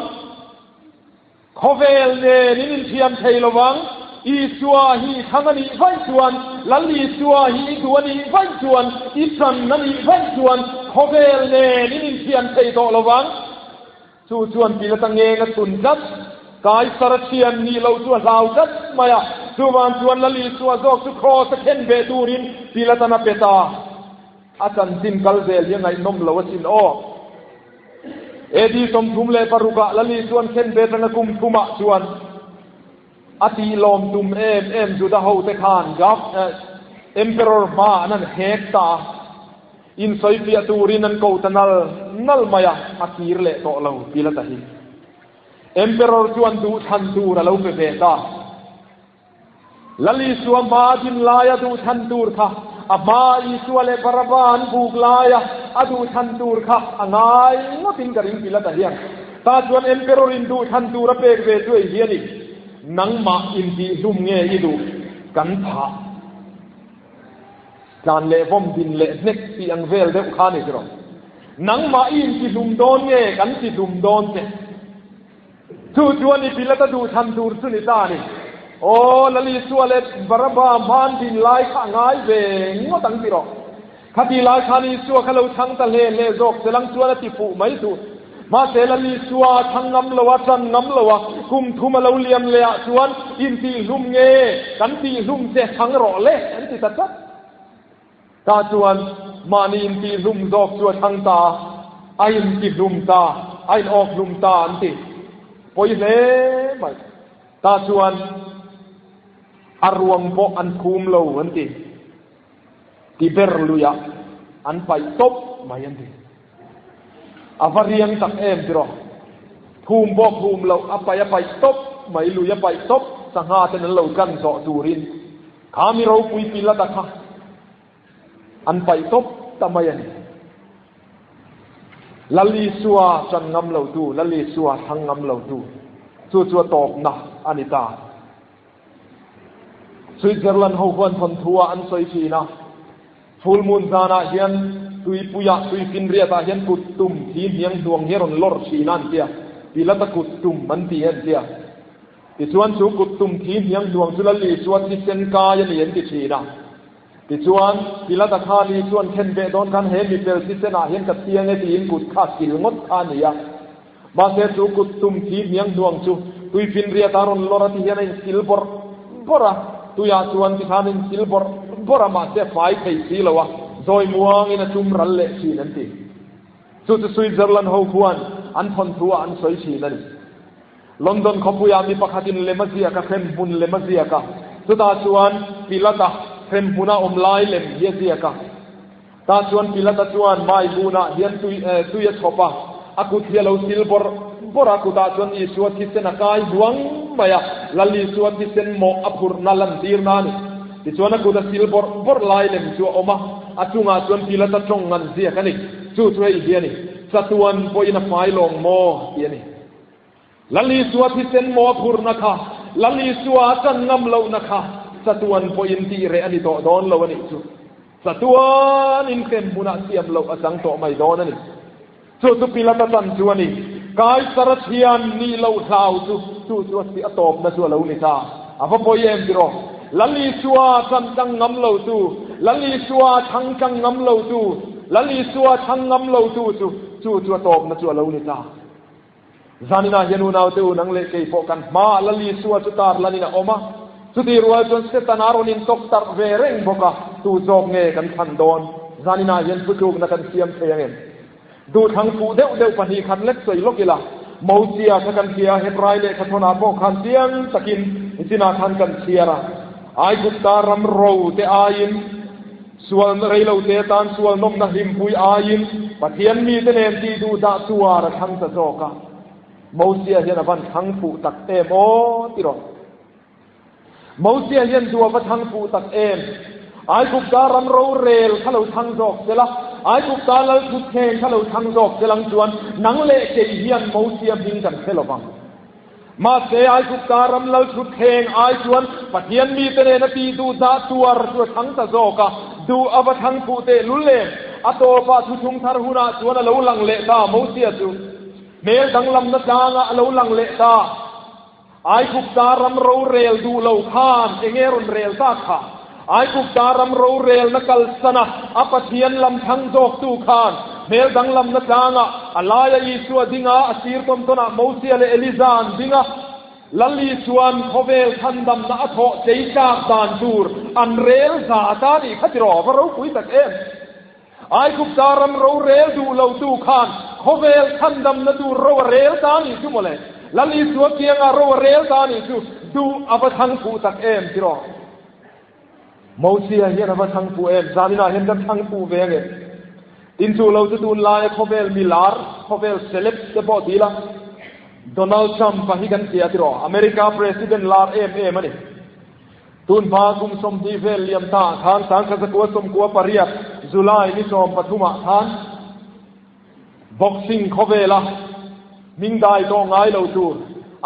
Khawvel nen in inthiam thei lo vang. Isua hi i thlang a nih vaih chuan, Lal Isua hi i duh a nih vaih chuan, i ṭan a nih vaih chuan khawvel nen in inthiam thei tawh lo vang. Chu chuan Pilata ngeng a chhun tlat. Kaisara thian nih loh chu a hlau tlat mai a. Chuvang chuan Lal Isua zawk chu kraws a khen ve turin Pilatan a pe ta. A chanchin kal zel hi a ngaihnawm lo asin aw. AD 36 ah Lal Isuan khen ve tanga kum thumah chuan a tih lawm tum em em Juda hote khan Gov Emperor hmaah an han hek ta a. Insawifiah turin an ko ta nal nal mai a, a kir leh tawh lo Pilata hi. Emperor chuan duhthlan tur a lo pe ve ta. Lal Isua hmaa din laia duhthlan tur kha, a hmaa Isua leh Baraba an buk laia a duhthlan tur kha a ngai ngawtin ka ring Pilata hian. Ta chuan Emperor-in duhthlan tur a pek ve chu ei hi a ni. Nangmah intihhlum nge i duh kan phah. Tlan leh vawm din leh hnek tih ang vel deuh kha ni tiraw? Nangmah i intihlum dawn nge kan tihlum dawn che? Chu chuan i Pilata duhthlan tur chu ni ta a ni. Aw, Lal Isua leh Baraba hman din lai kha a ngai ve ngawt ang tiraw? Khati lai khan Isua kha lo chhang ta hle hle zawk che lang chuan a ti fuh mai duh. Mahse Lal Isua chhang ngam lo a, ṭan ngam lo a, kum thum a lo liam leh ah chuan intihlum nge kan tihlum che chhang rawh le an ti ta tlat. Tah chuan mahni intihlum zawk chu a chhang ta a, a intihlum ta, a in awkhlum ta an ti. Pawi hle mai. Tah chuan a ruang pawh an phum lo an ti. Ti ber luiah an paih tawp mai an ti. A va riang tak em tiraw? Phum pawh phum loh a paih a paih tawp mai, lui a paih tawp, sangha ten an lo kan zawh turin kha mi ropui Pilata kha an paih tawp ta mai a ni. Lal Isua chan ngam lo tu, Lal Isua thlang ngam lo tu, chu chu a tawpna a ni ta. Switzerland ho huan thawnthu ah an sawi thin a, Full moon zanah hian tuipuiah tuifinriatah hian kut tum thi hniang hnuang hi a rawn lawr thin a an tia, Pilata kut tum an ti an tia. Tichuan chu kut tum thi hniang hnuang chu Lal Isua thisen kai a ni an ti thin a. Tichuan Pilata kha ni chuan khen ve dawn khan he mifel thisenah hian ka chiang e tiin kut kha a sil ngawt kha a ni a. Mahse chu kut tum thi hniang hnuang chu tuifinriat a rawn lawr a ti hian a insil bawrh bawrh a, tuiah chuan tikhan a insil bawrh bawrh a, mahse a fai thei si lo a, zawi muangin a tum ral leh thin an ti. Chu chu Switzerland ho khuan an thawnthu ah an sawi thin a ni. London khawpuiah mi pakhatin lem a ziak a, hremhmun lem a ziak a, chutah chuan Pilata hremhmuna awm lai lem hi a ziak a. Tah chuan Pilata chuan mai bunah hian tui tui a chhawp a, a kut hi a lo sil bawrh bawrh a, kutah chuan Isua thisen a kai hluang mai a, Lal Isua thisen mawh a phurhna lantirna a ni. Tichuan a kut a sil bawrh bawrh lai lem chu a awm a, a chungah chuan Pilata tawng ngan ziak a ni. Chu chu hei hi a ni, Chatuan pawhin a fai lawng maw? tih a ni. Lal Isua thisen maw a phurhna kha, Lal Isua a chan ngam lohna kha chatuan pawhin tih reh a ni tawh dawn lo a nih chu. Chatuan in hrem hmunah siam loh a chang tawh mai dawn a ni. Chu chu Pilata chan chu a ni. Kaisara thian nih loh hlau chu, chu chu a si a tawpna chu a lo ni ta. A va pawi em tiraw? Lal Isua chan tlang ngam lo tu, Lal Isua thlang tlang ngam lo tu, Lal Isua thlang ngam lo tu chu, chu chu a tawpna chu a lo ni ta. Zaninah hian unaute u nang leh kei pawh kan hmaah Lal Isua chu tar lanin a awm a, chutih rual chuan Setana rawn intawk tarh ve reng bawk a, tu zawk nge kan thlan dawn? Zaninah hian thutlukna kan siam thei ang em? Duhthlang fuh deuh deuh 2 khat lek sawi lawk ila, Mosia kha kan hria a, Hebrai lehkha thawnah pawh khan chiang takin nichinah khan kan chhiar a, Aigupta ram ro te aiin, Sual reilo te tan sual nawmna hlimpui aiin Pathian mite nen tih duh dah tuar a thlang ta zawk a. Mosia hian a van thlang fuh tak em aw ti rawh. Mosia hian duh a va thlang fuh tak em. Aigupta ram rorel kha lo thlang zawk sela, Aigupta lal thutthleng kha lo thlang zawk selang chuan nang leh kei hian Mosia hming kan hre lovang. Mahse, Aigupta ram lal thutthleng ai chuan Pathian mite nena tih duh dah tuar chu a thlang ta zawk a, duh a va thlang fuh teh lul em? A tawpah thuthlung thar hunah chuan a lo lang leh ta, Mosia chu hmel danglamna tlangah a lo lang leh ta. Aigupta ram rorel duh lo khan eng nge rawn rel tak kha? Aigupta ram rorelna kalsana a Pathian lam thlang zawktu khan Hmel danglamna tlangah a laia Isua ding a, a sir tawn tawnah Mosia leh Eliza an ding a. Lal Isua'n khawvel chhandamna a thawh chei tlak dan tur an rel za ta nih kha tiraw? Va ropui tak em! Aigupta ram rorel duh lotu khan khawvel chhandamna tur ro a rel ta nih chu mawle. Lal Isua kiangah ro a rel ta nih chu duh a va thlang fuh tak em tiraw? Mosia hian a va thlang fuh em? Zaninah hian kan thlang fuh ve ange. Tin chu lo chu tunlaia khawvel milar, khawvel celeb te pawh ti ila, Donald Trump a hi kan tia tiraw? America President lar em em a ni. Tun hma kum 20 vel liam ta ah khan 1998 July ni 13 ah khan boxing khawvela hming dai tawh ngai lo tur,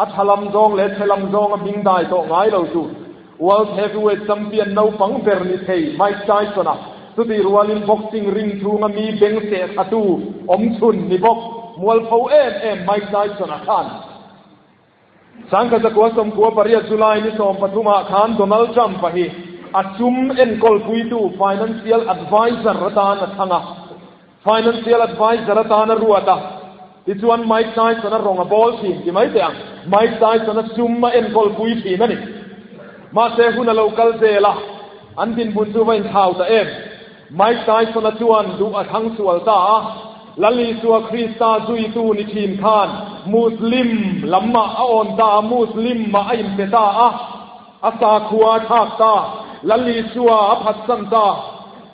a tha lam zawng leh chhe lam zawnga hming dai tawh ngai lo tur World Heavyweight Champion naupang ber ni thei Mike Tyson-a chutih rualin boxing ring chhunga mi beng seh thatu awmchhun ni bawk mualpho em em Mike Tyson-a khan 1998 July ni 13 ah khan Donald Trump-a hi a sum enkawlpuitu financial adviser atan a thlang a, financial adviser atan a ruat a, tichuan Mike Tyson-a rawng a bawl thin ti mai teh ang, Mike Tyson-a sum a enkawlpui thin a ni. Mahse hun a lo kal zel a, an dinhmun chu va inthlau ta em? Mike Tyson-a chuan duh a thlang sual ta a, Lal Isua Krista zuitu ni thin khan Muslim lamah a awn ta a, Muslim mah a inpe ta a, a sakhua a thlak ta, Lal Isua a phatsan ta.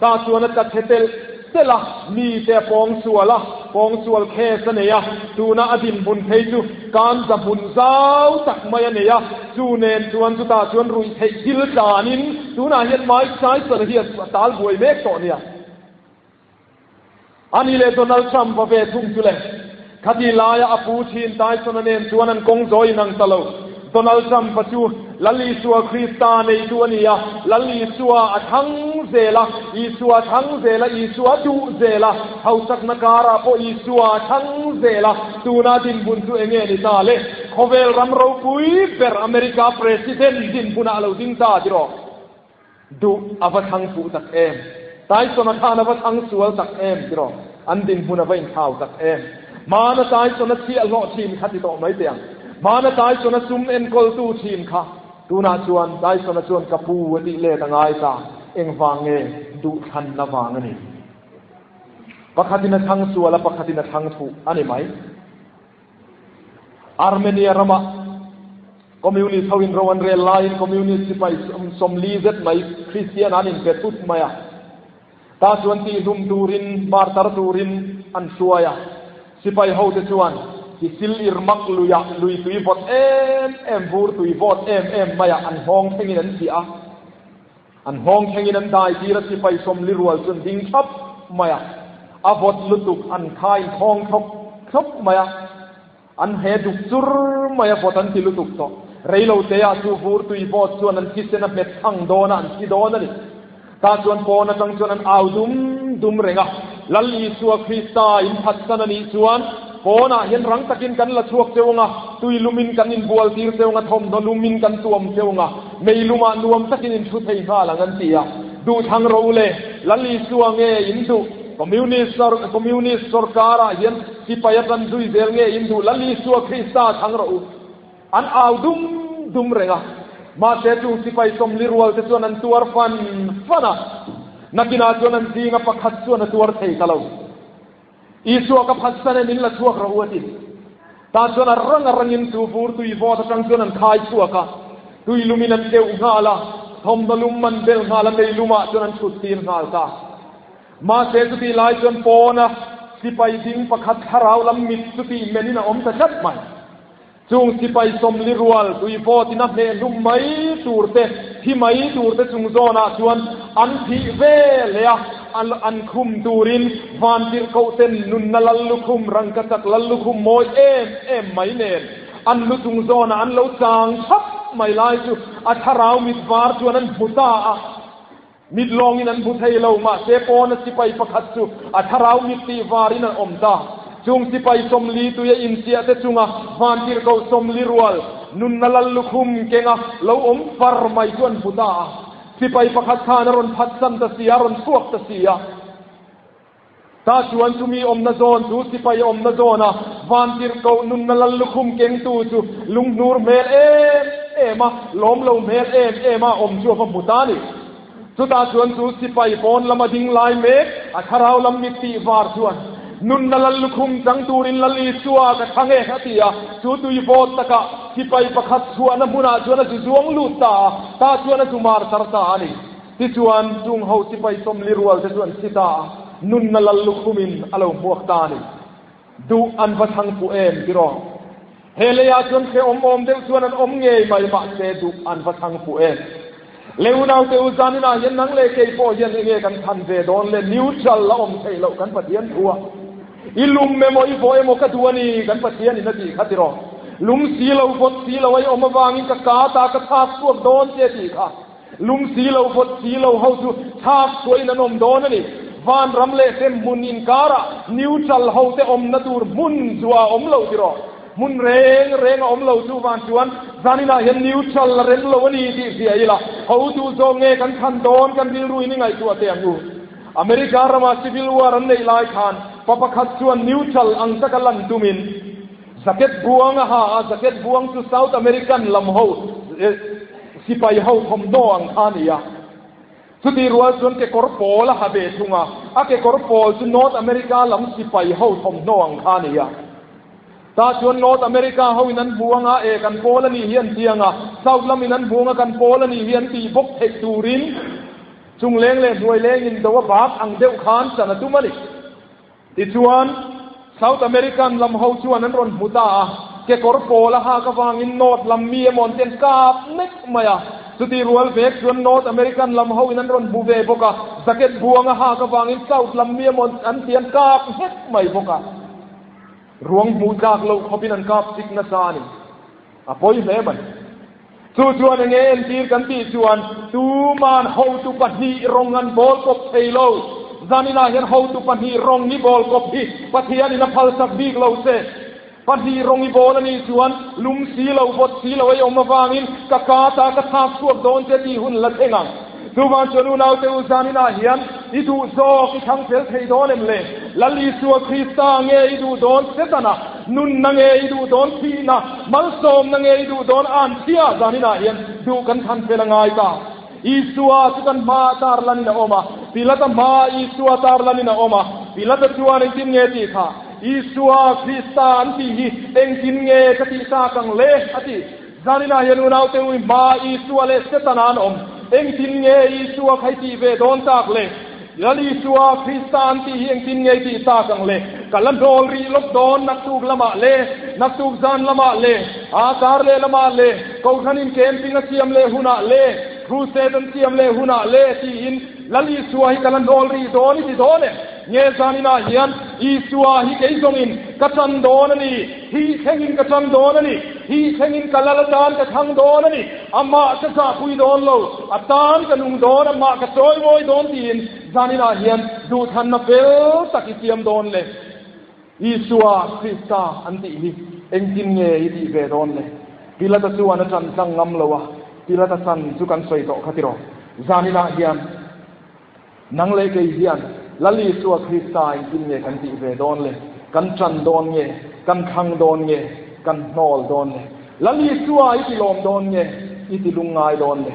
Ta chuan a tla chhe telh telh a, mite a pawng sual a, pawng sual case a nei a, tuna a dinhmun phei chu kanza hmun zau tak mai a nei a, chu nen chuan chutah chuan ruih theih thil tlanin tunah hian Mike Tyson hi a tal buai mek tawh nia. A ni leh Donald Trump va ve thung chu le. Khati laia a pu thin Tyson-a nen chuan an kawng zawi inang ta lo. Donald Trump-a chu Lal Isua Krista neitu a ni a, Lal Isua a thlang zel a, Isua a thlang zel a, Isua a duh zel a, hausakna karah pawh Isua a thlang zel a, tuna dinhmun chu enge ni ta le? Khawvel ram ropui ber America President dinhmunah a lo ding ta tiraw? Duh a va thlang fuh tak em! Tyson-a khan a va thlang sual tak em tiraw? An dinhmun a va inthlau tak em! Hmana Tyson-a chhiahhlawh thin kha ti tawh mai teh ang. Hmana Tyson-a sum enkawltu thin kha tunah chuan Tyson-a chuan ka pu a tih let a ngai ta. Engvang nge? Duhthlanna vang a ni. Pakhatin a thlang sual a, pakhatin a thlang fuh a ni mai. Armenia ramah Communist hoin ro an rel laiin Communist sipai 40 zet mai Kristian an inpe thut mai a. Ta chuan tihlum turin, martar turin an hruai a. Sipai hote chuan Kisil Irmak luiah lui tui vawt em em, vur tui vawt em em maiah an nghawng thlengin an chiah a. An nghawng thlengin an dai tir a, sipai 40 rual chu an ding thlap mai a. A vawt lutuk an khain khawng thlawp thlawp mai a. An he duk chur mai a, vawt an ti lutuk tawh. Reilo teah chu vur tui vawt chuan an thisen a hmet thang dawn a, an thi dawn a ni. Tah chuan pawn atang chuan an au dum dum reng a, Lal Isua Krista in phatsan a nih chuan pawnah hian rang takin kan la chhuak cheu ang a, tui lumin kan inbual tir cheu ang a, thawmhnaw lumin kan tuam cheu ang a, mei lumah nuam takin in thu thei nghal ang an ti a. Duhthlang ro le, Lal Isua nge in duh? Communist Communist sorkarah hian Sipai a tan zui zel nge in duh Lal Isua Krista thlang rawh u. An au dum dum reng a. Mahse chung sipai 40 rual te chuan an tuar fan fan a. Nakinah chuan an zinga pakhat chuan a tuar thei ta lo. Isua ka phatsan e min la chhuak rawh u a ti. Tah chuan a rang a rangin chu vur tui vawt atang chuan an khai chhuak a. Tui lumin an keuh nghal a. Thawmhnaw lum an bel nghal a, mei lumah chuan an chhut tir nghal ta. Mahse chutih lai chuan pawna sipai ding pakhat thlarau lam mit chutih menin a awm ta tlat mai. Chung sipai 40 rual tui vawtin a hmeh hlum mai tur te, thi mai tur te chung zawnah chuan an thih ve leh a, an khum turin vantirhkoh ten nunna lal lukhum, rangkachak lal lukhum mawi em em mai nen an lu chung zawnah an lo chang thap mai lai chu a thlarau mit var chuan an hmu ta a. Mit lawngin an hmu thei lo, mahse pawna sipai pakhat chu a thlarau mit tih varin an awm ta. Chung sipai 40 tui a inchiah te chunga vantirhkoh 40 rual nunna lal lukhum kenga lo awm far mai chu an hmu ta a. Sipai pakhat khan a rawn phatsan ta si a, a rawn chhuak ta si a. Ta chuan chumi awmna zawn chu sipai awmna zawna vantirhkoh nunna lal lukhum kengtu chu lunghnur hmel em em a, lawm lo hmel em em a awm chu a va hmu ta a ni. Chutah chuan chu sipai pawn lama ding lai mek a thlarau lam mit tih var chuan, Nunna lal lukhum chang turin Lal Isua ka thlang e, a ti a. Chu tui vawt takah sipai pakhat chhuahna hmunah chuan a zu zuang lut ta a, tah chuan a zu mar tar ta a ni. Tichuan, chung ho sipai sawmli rual te chu an thi ta a, nunna lal lukhumin a lo hmuak ta a ni. Duh an va thlang fuh em tiraw? He leiah chuan hrehawm awm deuh chuan an awm ngei mai, mahse duh an va thlang fuh em? Le unaute u, zaninah hian nang leh kei pawh hian enge kan thlan ve dawn le? Neutral la awm theih loh kan Pathian thu a. I lum emaw i vawh emaw ka duh a ni, kan Pathianin a tih kha tiraw? Lum si lo, vawt si lo a i awm avangin ka ka ta ka chhak chhuak dawn che tih kha. Lum si lo, vawt si lo ho chu chhak chhuahin an awm dawn a ni. Vanram leh hremhmun inkarah neutral hote awmna tur hmun chu a awm lo tiraw? Hmun reng reng a awm lo chu van chuan zaninah hian neutral la rem lo a ni tih hria ila, hotu zawk nge kan chhan dawn kan rilruin i ngaihtuah teh ang u. America rama civil war an neih lai khan pa pakhat chuan neutral ang taka lan tumin jacket buang a ha a, jacket buang chu South American lam ho Sipai ho thawmhnaw ang kha a ni a. Chutih rual chuan kekawr pawl a ha ve thung a, a kekawr pawl chu North America lam sipai ho thawmhnaw ang kha a ni a. Tah chuan North America ho in an hmu anga, e kan pawl a nih hi an ti ang a, South lam in an hmu anga kan pawl a nih hi an tih bawk theih turin chungleng leh hnuaileng in do a bak ang deuh khan chan a tum a ni. Tichuan, South American lam ho chuan an rawn hmu ta a, kekawr pawl a hak avangin North lam mi emaw an ten kap nek mai a. Chutih rual vek chuan North American lam ho in an rawn hmu ve bawk a, jacket buang a hak avangin South lam mi emaw an ti an kap nghek mai bawk a. Ruang hmuh tlak loh khawpin an kap chik nasa a ni. A pawi hle mai. Chu chuan enge entir kan tih chuan tuman hotu pahnih rawng an bawl kawp thei lo. Zaninah hian hotu pahnih rawng i bawl kawp hi Pathianin a phalsak bik lo che. Pahnih rawng i bawl a nih chuan lum si lo, vawt si lo ei awm avangin ka ka ta ka thlak chhuak dawn che tih hun la thleng ang. Chuvang chuan unaute u zaninah hian i duh zawk i thlang fel thei dawn em le? Lal Isua Krista nge i duh dawn Setana? Nunna nge i duh dawn thihna? Malsawmna nge i duh dawn anchhia? Zaninah hian duh kan thlan fel a ngai ta. Isua chu kan hmaah tar lanin a awm a, Pilata hmaah Isua tar lanin a awm a. Pilata chuan engtin nge tih kha? Isua Krista an tih hi engtin nge ka tih tak ang le? a ti. Zaninah hian unaute ui hma Isua leh Setana an awm. Engtin nge Isua kha i tih ve dawn tak le? Lal Isua, Krista an tih hi engtin nge i tih tak ang le? Ka la hnawl rih lawk dawn naktuk lamah le, naktuk zan lamah le, aa kar leh lamah le, Kohhranin camping a siam leh hunah le, crusade an siam leh hunah le tiin Lal Isua hi ka la hnawl rih dawn i ti dawn e. Nge zaninah hian Isua hi kei zawngin ka tan dawn a ni, hi thlengin ka tan dawn a ni, hi thlengin ka lal atan ka thlang dawn a ni, amah ka zahpui dawn lo, a tan ka nung dawn, amah ka chawimawi dawn tiin zaninah hian duhthanna fel tak i siam dawn le. Isua Krista an tih hi engtin nge i tih ve dawn le? Pilata chuan a ṭan tlang ngam lo a, Pilata chan chu kan sawi tawh kha tiraw? Zaninah hian. Nang leh kei hian Lal Isua Krista engtin nge kan tih ve dawn le? Kan ṭan dawn nge? Kan thlang dawn nge? Kan hnawl dawn le? Lal Isua i ti lawm dawn nge? I ti lungngai dawn le?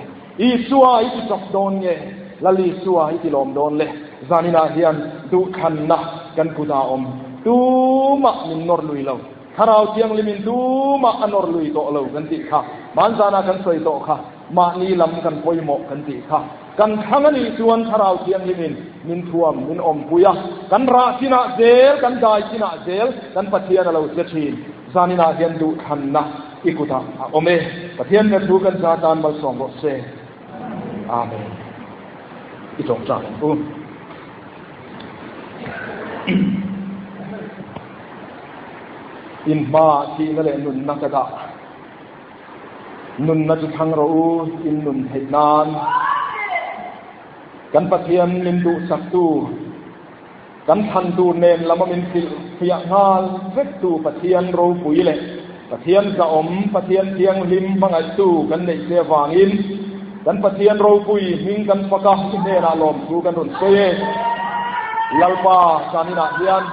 Isua i ti chawk dawn nge? Lal Isua i ti lawm dawn le? Zaninah hian duhthlanna kan kutah awm. Tumah min nawr lui lo. Thlarau Thianghlimin tumah a nawr lui tawh lo kan tih kha. Hmanzanah kan sawi tawh kha. Mahni lam kan pawimawh kan tih kha. Kan thlang a nih chuan Thlarau Thianghlimin min thuam, min awmpui a, kan rah chinah zel, kan dai chinah zel kan Pathian a lo che thin. Zaninah hian duhthlanna i kutah a awm e. Pathian hna thu kan za tan malsawm rawh se. Amen. I tawngtai ang u. In hmaah thihna leh nunna ka dah. Nunna chu thlang rawh u, in nun theih nan. Kan Pathian min duhsaktu, kan thlan tur nen lama min hrilh fiah nghal vektu Pathian ropui leh Pathian zahawm, Pathian thianghlim hmangaihtu kan neih che avangin kan Pathian ropui hming kan fak a, i hnenah lawmthu kan rawn sawi e. Lalpa zaninah hian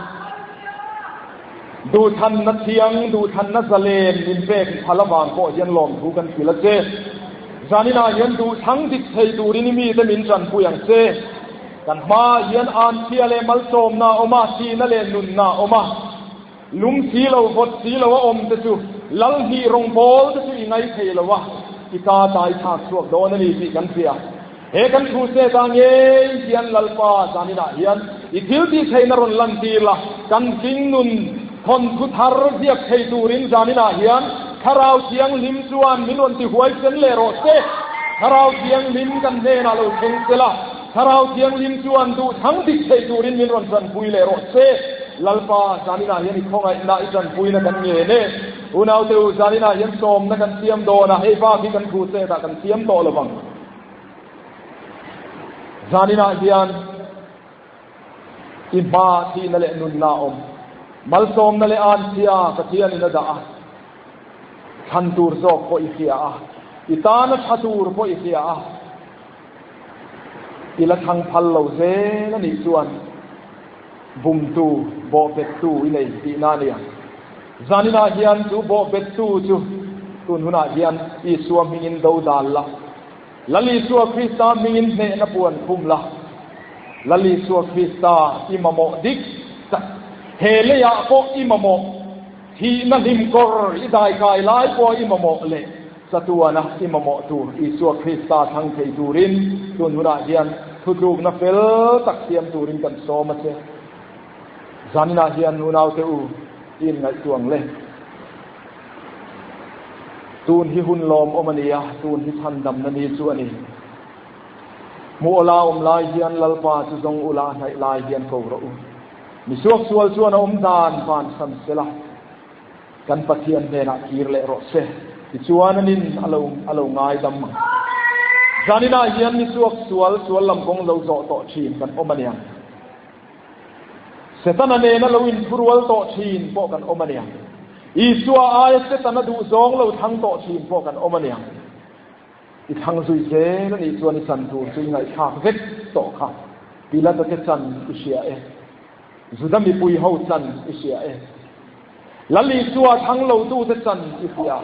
duhthlanna thiang, duhthlanna zalen min pek phal avang pawh hian lawmthu kan hrilh a che. Zaninah hian duhthlang dik thei turin i mite min tanpui ang che. Kan hmaah hian anchhia leh malsawmna a awm a, thihna leh nunna a awm a. Lum si lo, vawt si lo a awm te chu lal hnih rawngbawl te chu i ngai thei lo a, i ta tai thlak chhuak dawn a ni tih kan hria. He kan thu set ah ngei hian Lalpa zaninah hian i thil tih theihna rawn lantir la, kan hringnun thawnthu thar ziak thei turin zaninah hian Thlarau Thianghlim chuan min rawn ti huaisen leh rawh se. Thlarau Thianghlim kan hnenah lo thleng se la, Thlarau Thianghlim chuan duh thang dik thei turin min rawn tanpui leh rawh se. Lalpa, zaninah hian i khawngaihna, i tanpuina kan ngen e. Unaute u, zaninah hian sawmna kan siam dawn a, hei bak hi kan thu chetah kan siam tawh lo vang. Zaninah hian i hma thihna leh nunna a awm. Malsawmna leh anchhia Pathianin a dah a, thlan tur zawk pawh i hria a, i tana tha tur pawh i hria a. I la thlang phal lo zel a nih chuan bumtu, bawhbettu i nei tihna a nia. Zaninah hian chu bawhbettu chu tun hunah hian Isua hmingin do dal la, Lal Isua Krista hmingin hnehna puan khum la, Lal Isua Krista i mamawh dik tak, he leiah pawh i mamawh, thihna hlimkawr i daikai lai pawh i mamawh leh, Chatuana i mamawh tur Isua Krista thlang thei turin tun hunah hian thutlukna fel tak siam turin kan sawm a che. Zaninah hian unaute u i inngaihtuah ang le. Tun hi hun lawmawm a ni a, tun hi chhandamna ni chu a ni. Hmuh awla awm lai hian Lalpa chu zawng ula hnaih lai hian ko rawh u. Mi suaksual chuan a awm dan vansan sela. Kan Pathian hnenah kir leh rawh se, tichuan anin a lo a lo ngaidam ang. Zaninah hian ni suak sual sual lam kawng lo zawh tawh thin kan awm aniang. Setana nena lo inthurual tawh thin pawh kan awm aniang. Isua aia Setana duhzawng lo thlang tawh thin pawh kan awm aniang. I thlang zui zel anih chuan i chan tur chu i ngaihthlak vek tawh kha. Pilata te chan i hria e. Juda mipui ho chan i hria e. Lal Isua thlang lotute chan i hria.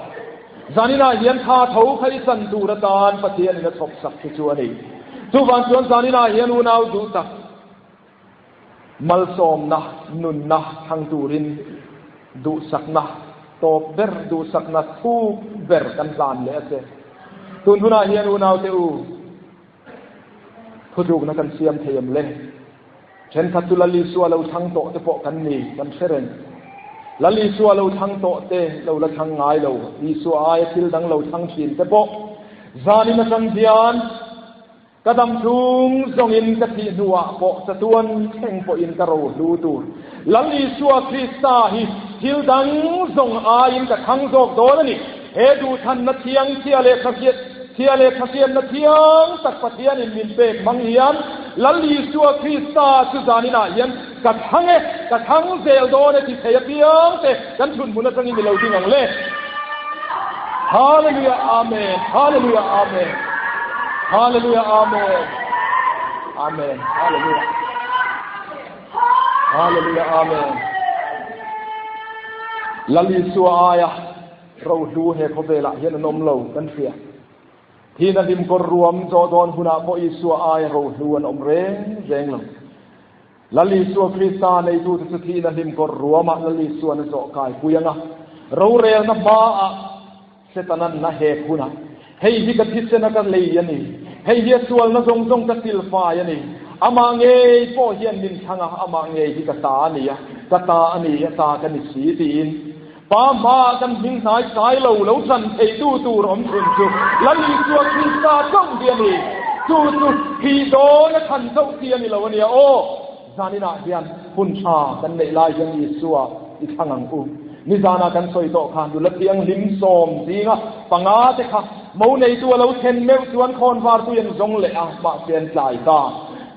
Zaninah hian tha tho kha i chan tur atan Pathianin a chhawp sak che chu a ni. Chuvang chuan zaninah hian unau duh tak malsawmna, nunna thlang turin duhsakna tawp ber, duhsakna thuk ber kan hlan leh a che. Tun hunah hian unaute u, Thutlukna kan siam thei em le? Thenkhat chu Lal Isua lo thlang tawh te pawh kan ni, kan hre reng. Lal Isua lo thlang tawh te, lo la thlang ngai lo, Isua aia thil dang lo thlang thin te pawh zanin atang hian ka dam chhung zawngin ka thih hnuah pawh chatuan thleng pawhin ka rohlu tur. Lal Isua Krista hi thil dang zawng aiin ka thlang zawk dawn a ni. He duhthlanna thiang chhia leh thahriat chhia leh thahriatna thiang tak Pathianin min pek hmang hian Lal Isua Krista chu zaninah hian ka thlang e, ka thlang zel dawn e ti thei apiang te kan chhunhmun atangin i lo ding ang le. Hallelujah Amen Hallelujah Amen Hallelujah Amen Amen Hallelujah Hallelujah Amen Lal Isua aia Rohlu he khawvelah hian an awm lo kan hria. Thina hlimkawr ruam zawh dawn hunah pawh Isua aia rohlu an awm reng reng lo. Lal Isua Krista neitute chu thihna hlimkawr ruamah Lal Isuan a zawh kai pui ang a, rorelna hmaah Setanan a hek hunah, Hei hi ka thisena ka lei a ni, hei hi a sualna zawng zawng ka silfai a ni, amah ngei pawh hian min thlang a, amah ngei hi ka ta a ni a, ka ta a ni, a ta ka ni si, tiin. Pa hmaah kan hming hnai sai lo lo chan theitu tur awm chhun chu Lal Isua Krista chauh hi a ni. Chu chu thih dawn a chhan chauh chi a ni lo a nia aw. Zaninah hian hun tha kan neih lai hian Isua i thlang ang u. Nizanah kan sawi tawh kha nula thianghlim sawm zinga panga te kha mo neitu a lo thlen meuh chuan khawnvar tui an zawng leh a, mahse an tlai ta.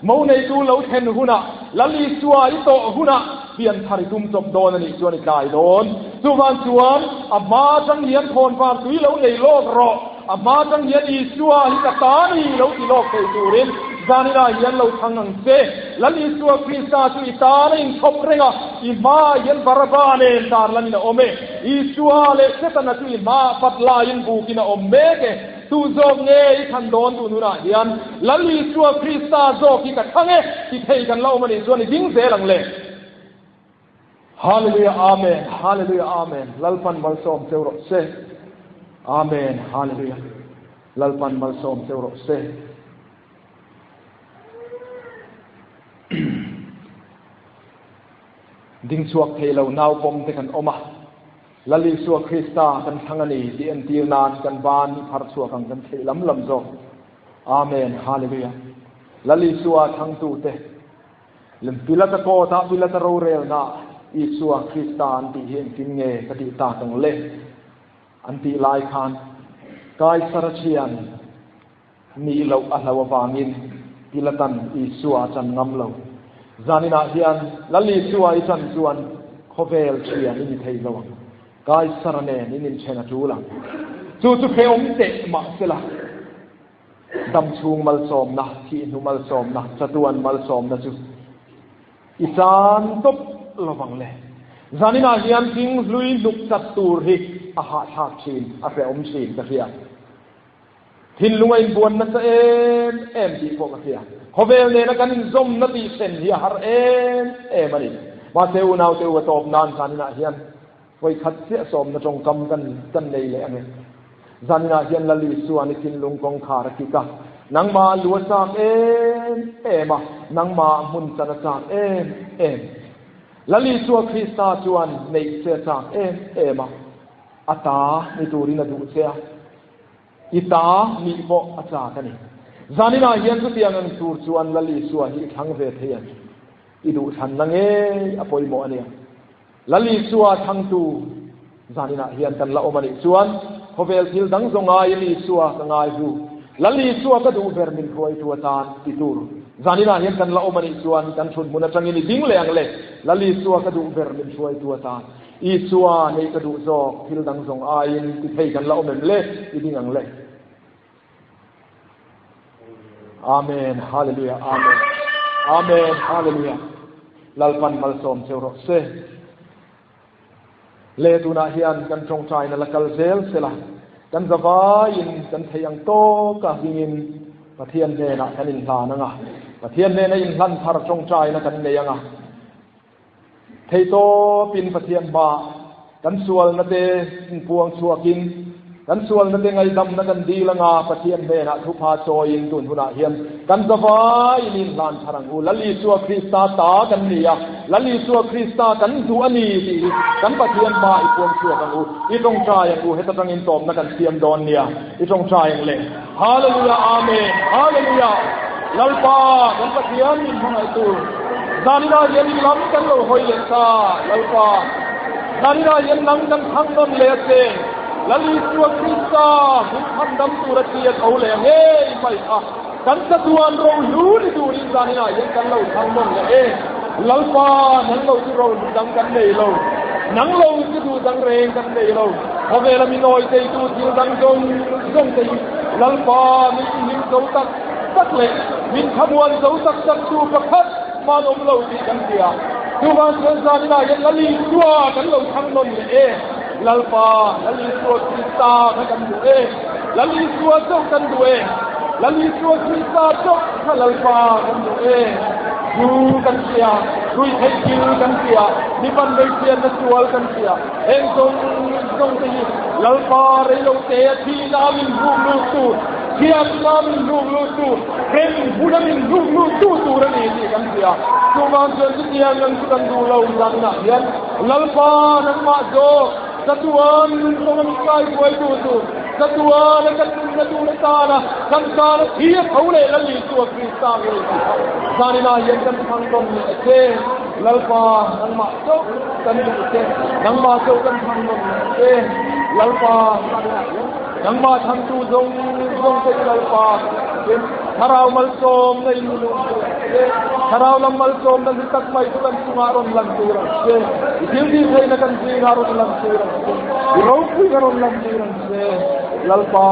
Mo neitu lo thlen hunah Lal Isua i tawh hunah Pian thar i tum chawp dawn a nih chuan i tlai dawn. Chuvang chuan a hma atang hian khawnvar tui lo nei lawk rawh. A hma atang hian Isua hi ka ta ni lo ti lawk thei turin Zaninah hian lo thlang ang che. Lal Isua Krista chu i tan a inchhawp reng a, i hmaah hian Baraba nen tarlanin a awm e. Isua leh Setana chu i hmaah pat laiin bukin a awm mek e. Tu zawk nge i thlan dawn duh nunah hian Lal Isua Krista zawk hi ka thlang e ti thei kan la awm a nih chuan i ding zel ang le. Hallelujah Amen Hallelujah Amen Lalpan malsawm cheu rawh se Amen Hallelujah Lalpan malsawm cheu rawh se. Ding chhuak thei lo nau pawm te kan awm a, Lal Isua Krista kan thlang a ni tih entir nan kan ban i phar chhuak ang kan theih lam lam zawk. Amen Hallelujah Lal Isua thlangtute Lem Pilata kawtah Pilata rorelna Isua Krista an tih hi engtin nge ka tih tak ang le an tih lai khan Kaisara thian Nih loh a hlo avangin Pilatan Isua a chan ngam lo. Zaninah hian Lal Isua i chan chuan khawvel thian i ni thei lo ang. Kaisara nen in inthen a tul ang. Chu chu hrehawm teh mah sela, dam chhung malsawmna, thih hnu malsawmna, chatuan malsawmna chu i chan tawp lo vang le. Zaninah hian thing hlui hnuk chat tur hi a hahthlak thin, a hrehawm thin ka hria. Thinlung a inbuan nasa em em tih pawh ka hria. Khawvel nena kan inzawmna tih thlen hi a har em em a ni. Mahse unaute u a tawp nan zaninah hian vawikhat chiah sawmna tawngkam kan kan nei leh ang e. Zaninah hian Lal Isuan i thinlung kawngkhar a kik a, nangmah lu a chak em em a, nangmah hmun chan a chak em em. Lal Isua Krista chuan neih che a chak em em a, a ta ni turin a duh che a. I ta nih pawh a chak a ni. Zaninah hian chutiang ang tur chuan Lal Isua hi i thlang ve thei ang. I duhthlanna ngei a pawimawh a nia. Lal Isua thlangtu zaninah hian kan la awm a nih chuan khawvel thil dang zawng aiin Isua ka ngai hu. Lal Isua ka duh ber min hruaitu atan ti tur zaninah hian kan la awm a nih chuan kan thunhmun atangin i ding leh ang le. Lal Isua ka duh ber min hruaitu atan. Isua nei ka duh zawk, thil dang zawng aiin ti thei kan la awm em le? I ding ang le. Amen, Hallelujah, Amen. Amen, Hallelujah. Lalpan malsawm cheu rawh se. Le tunah hian kan tawngtaina la kal zel sela, kan zavaiin kan thei ang tawka hmingin Pathian hnenah kan inhlan anga, Pathian hnena inhlan thar tawngtaina kan nei anga. Theitawpin Pathian hmaah kan sualna te inpuang chhuakin, kan sualna te ngaihdamna kan dil anga Pathian hnenah thupha chawiin tun hunah hian kan zavaiin inhlan thar ang u. Lal Isua Krista ta kan ni a, Lal Isua Krista kan duh a ni tih hi kan Pathian hmaah i puang chhuak ang u. I tawngtai ang u, heta tangin tawpna kan siam dawn nia. I tawngtai ang le. Hallelujah Amen Hallelujah Lalpa kan Pathian min hmangaih tu Zanina hian i lam kan lo hawi leh ta Lalpa Zanina hian nang kan thang nawn leh a che Lal Isua Krista min chhan dam tur a chi a tho leh ngei mai kha kan chatuan ro hlu ni turin Zanina hian kan lo thang nawn leh e Lalpa nang lo chu ro hlu dang kan nei lo nang lo chu duh dang reng kan nei lo Khawvela mi nawi teitu thil dang zawng zawng te hi Lalpa min inhlim zo tak tak leh min thlamuan zo tak tak tu pakhat hman awm lo tih kan hria. Chuvang chuan zaninah hian Lal Isua kan lo thlang nawn leh e. Lalpa, Lal Isua Krista kha kan duh e. Lal Isua chauh kan duh e. Lal Isua Krista chauh kha Lalpa kan duh e. Zu kan hria, ruihtheih thil kan hria, mi panveihchhiatna sual kan hria. Heng zawng zawng te hi Lalpa reilote a thihna min hluk lut tu, thiamna min hluk lut tu, rem huna min hluk lut tu tur a ni tih kan hria. Chuvang chuan chutiang ang chu kan duh lo zanah hian Lalpa nangmah zawk chatuan nun kawnga min ngaibuai tu tur, chatuana kan nunna tur atana kan tana thi a tho leh Lal Isua Krista ngei tih kha zaninah hian kan thlang tawn leh a che. Lalpa nangmah chauh kan duh che, nangmah chauh kan thlang nawn leh che. Lalpa nangmah thangtu zawng zawng te hi Lalpa tin thlarau malsawmna in mi lung che. Thlarau lam malsawmna hlu tak mai chu kan chungah rawn lan tir ang che. I thil tih theihna kan zingah rawn lan tir ang che. I ropuina rawn lan tir ang che. Lalpa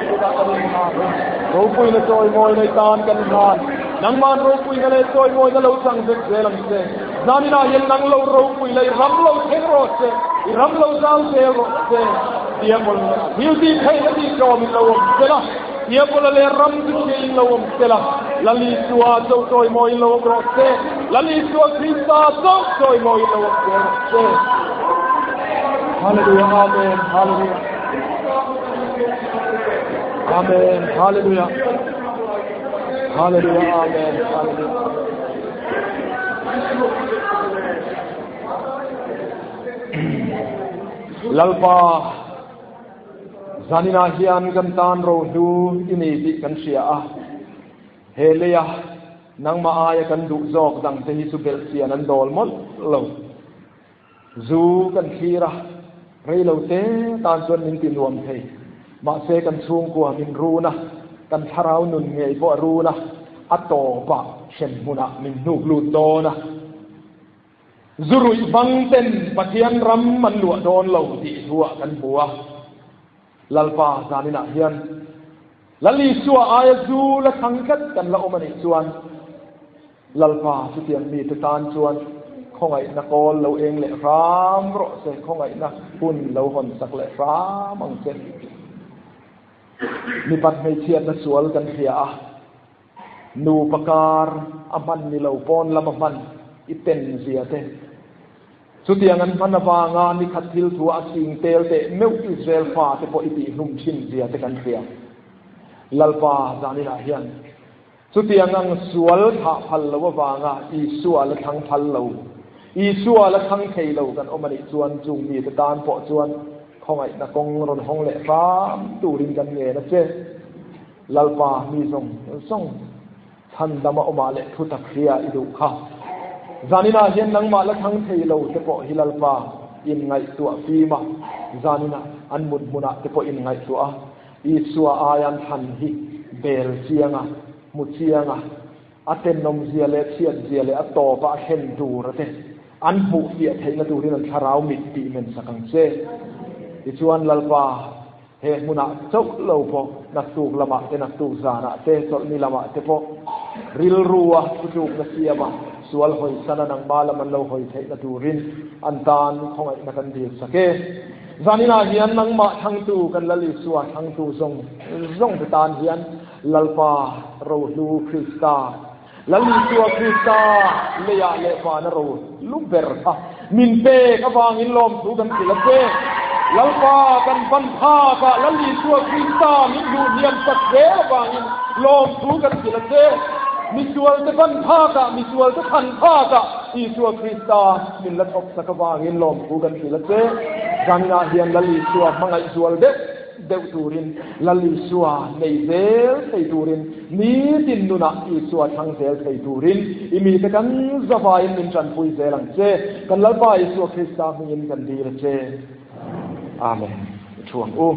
tunah kan inhlan e. Ropuina chawimawi nei tan kan inhlan. Nangman ropuina leh chawimawina lo chang vek zel ang che. Zaninah hian nang lo ropui la, i ram lo thleng rawh che, i ram lo zau zel rawh che. Diabol thil tih theihna tih tlawmin lo awm che la, Diabola leh ram chu hriain lo awm che la, Lal Isua cho chawimawiin lo awm rawh che, Lal Isua Krista cho chawimawiin lo awm zel rawh che. Hallelujah, Amen, Hallelujah. Amen, Hallelujah. Hallelujah, Amen, Hallelujah. Lalpa zanina hian kan tan rohlu i ni tih kan hria a. He leia nangmah aia kan duh zawk dangte hi chu belhchian an dawl mawlh lo. Zu kan thlir a, rei lo te tan chuan min ti nuam thei. Mahse kan chhungkua min run a, kan thlarau nun ngei pawh a run a, a tawpah hrem hmunah min hnuk lut dawn a. Zu ruih hmang ten Pathian ram an luah dawn lo tih thuah kan hmu a. Lalpa zaninah hian Lal Isua aia zu la thlang tlat kan la awm a nih chuan Lalpa chutiang mite tan chuan khawngaihna kawl lo eng leh hram rawh se, khawngaihna hun lo hawn sak leh hram ang che. Mipat hmeichhiatna sual kan hria a, nupa kar a hman ni lo pawn lama hman i pen zia te, chutiang an hman avanga nikhat thil thu a sing tel teh meuh Israel fate pawh i tihhlum thin zia te kan hria. Lalpa zaninah hian Chutiang ang sual thah phal lo avanga Isua la thlang phal lo, Isua la thlang thei lo kan awm a nih chuan chung mite tan pawh chuan khawngaihna kawng rawn hawng leh hram turin kan ngen a che. Lalpa mi zawng zawng chhandama awmah leh thutak hria i duh kha. Zaninah hian nangmah la thlang thei lo te pawh hi Lalpa inngaihtuah fim a, zaninah an mut hmunah te pawh inngaihtuah a, Isua aian thlan hi bel chiang a, hmu chiang a, a tenawmzia leh chhiatzia leh a tawpa a thlen tur a te an hmuh fiah theihna turin an thlarau mit tih men sak ang che. Tichuan Lalpa, he hmunah chauh lo pawh naktuk lamah te, naktuk zanah te, chawlhni lamah te pawh rilru a thutlukna siam a, sual hawisana nangma lam an lo hawi theihna turin an tan khawngaihna kan dil sak e. Zaninah hian nangmah thlangtu kan Lal Isua thlangtu zawng zawng te tan hian Lalpa rohlu Krista, Lal Isua Krista leiah leh vana ro lu ber kha min pek avangin lawmthu kan hrilh a che. Lalpa kan ban phakah Lal Isua Krista min hluh hniam sak zel avangin lawmthu kan hrilh a che. Misualte ban phakah, misualte thlan phakah Isua Krista min la thawk sak avangin lawmthu kan hrilh a che. Zaninah hian Lal Isua hmangaih zual deuh deuh turin, Lal Isua nei zel thei turin, nitin nunah Isua thlang zel thei turin i mite kan zavaiin min tanpui zel ang che. Kan Lalpa Isua Krista hmingin kan dil a che. Amen. I thu ang u.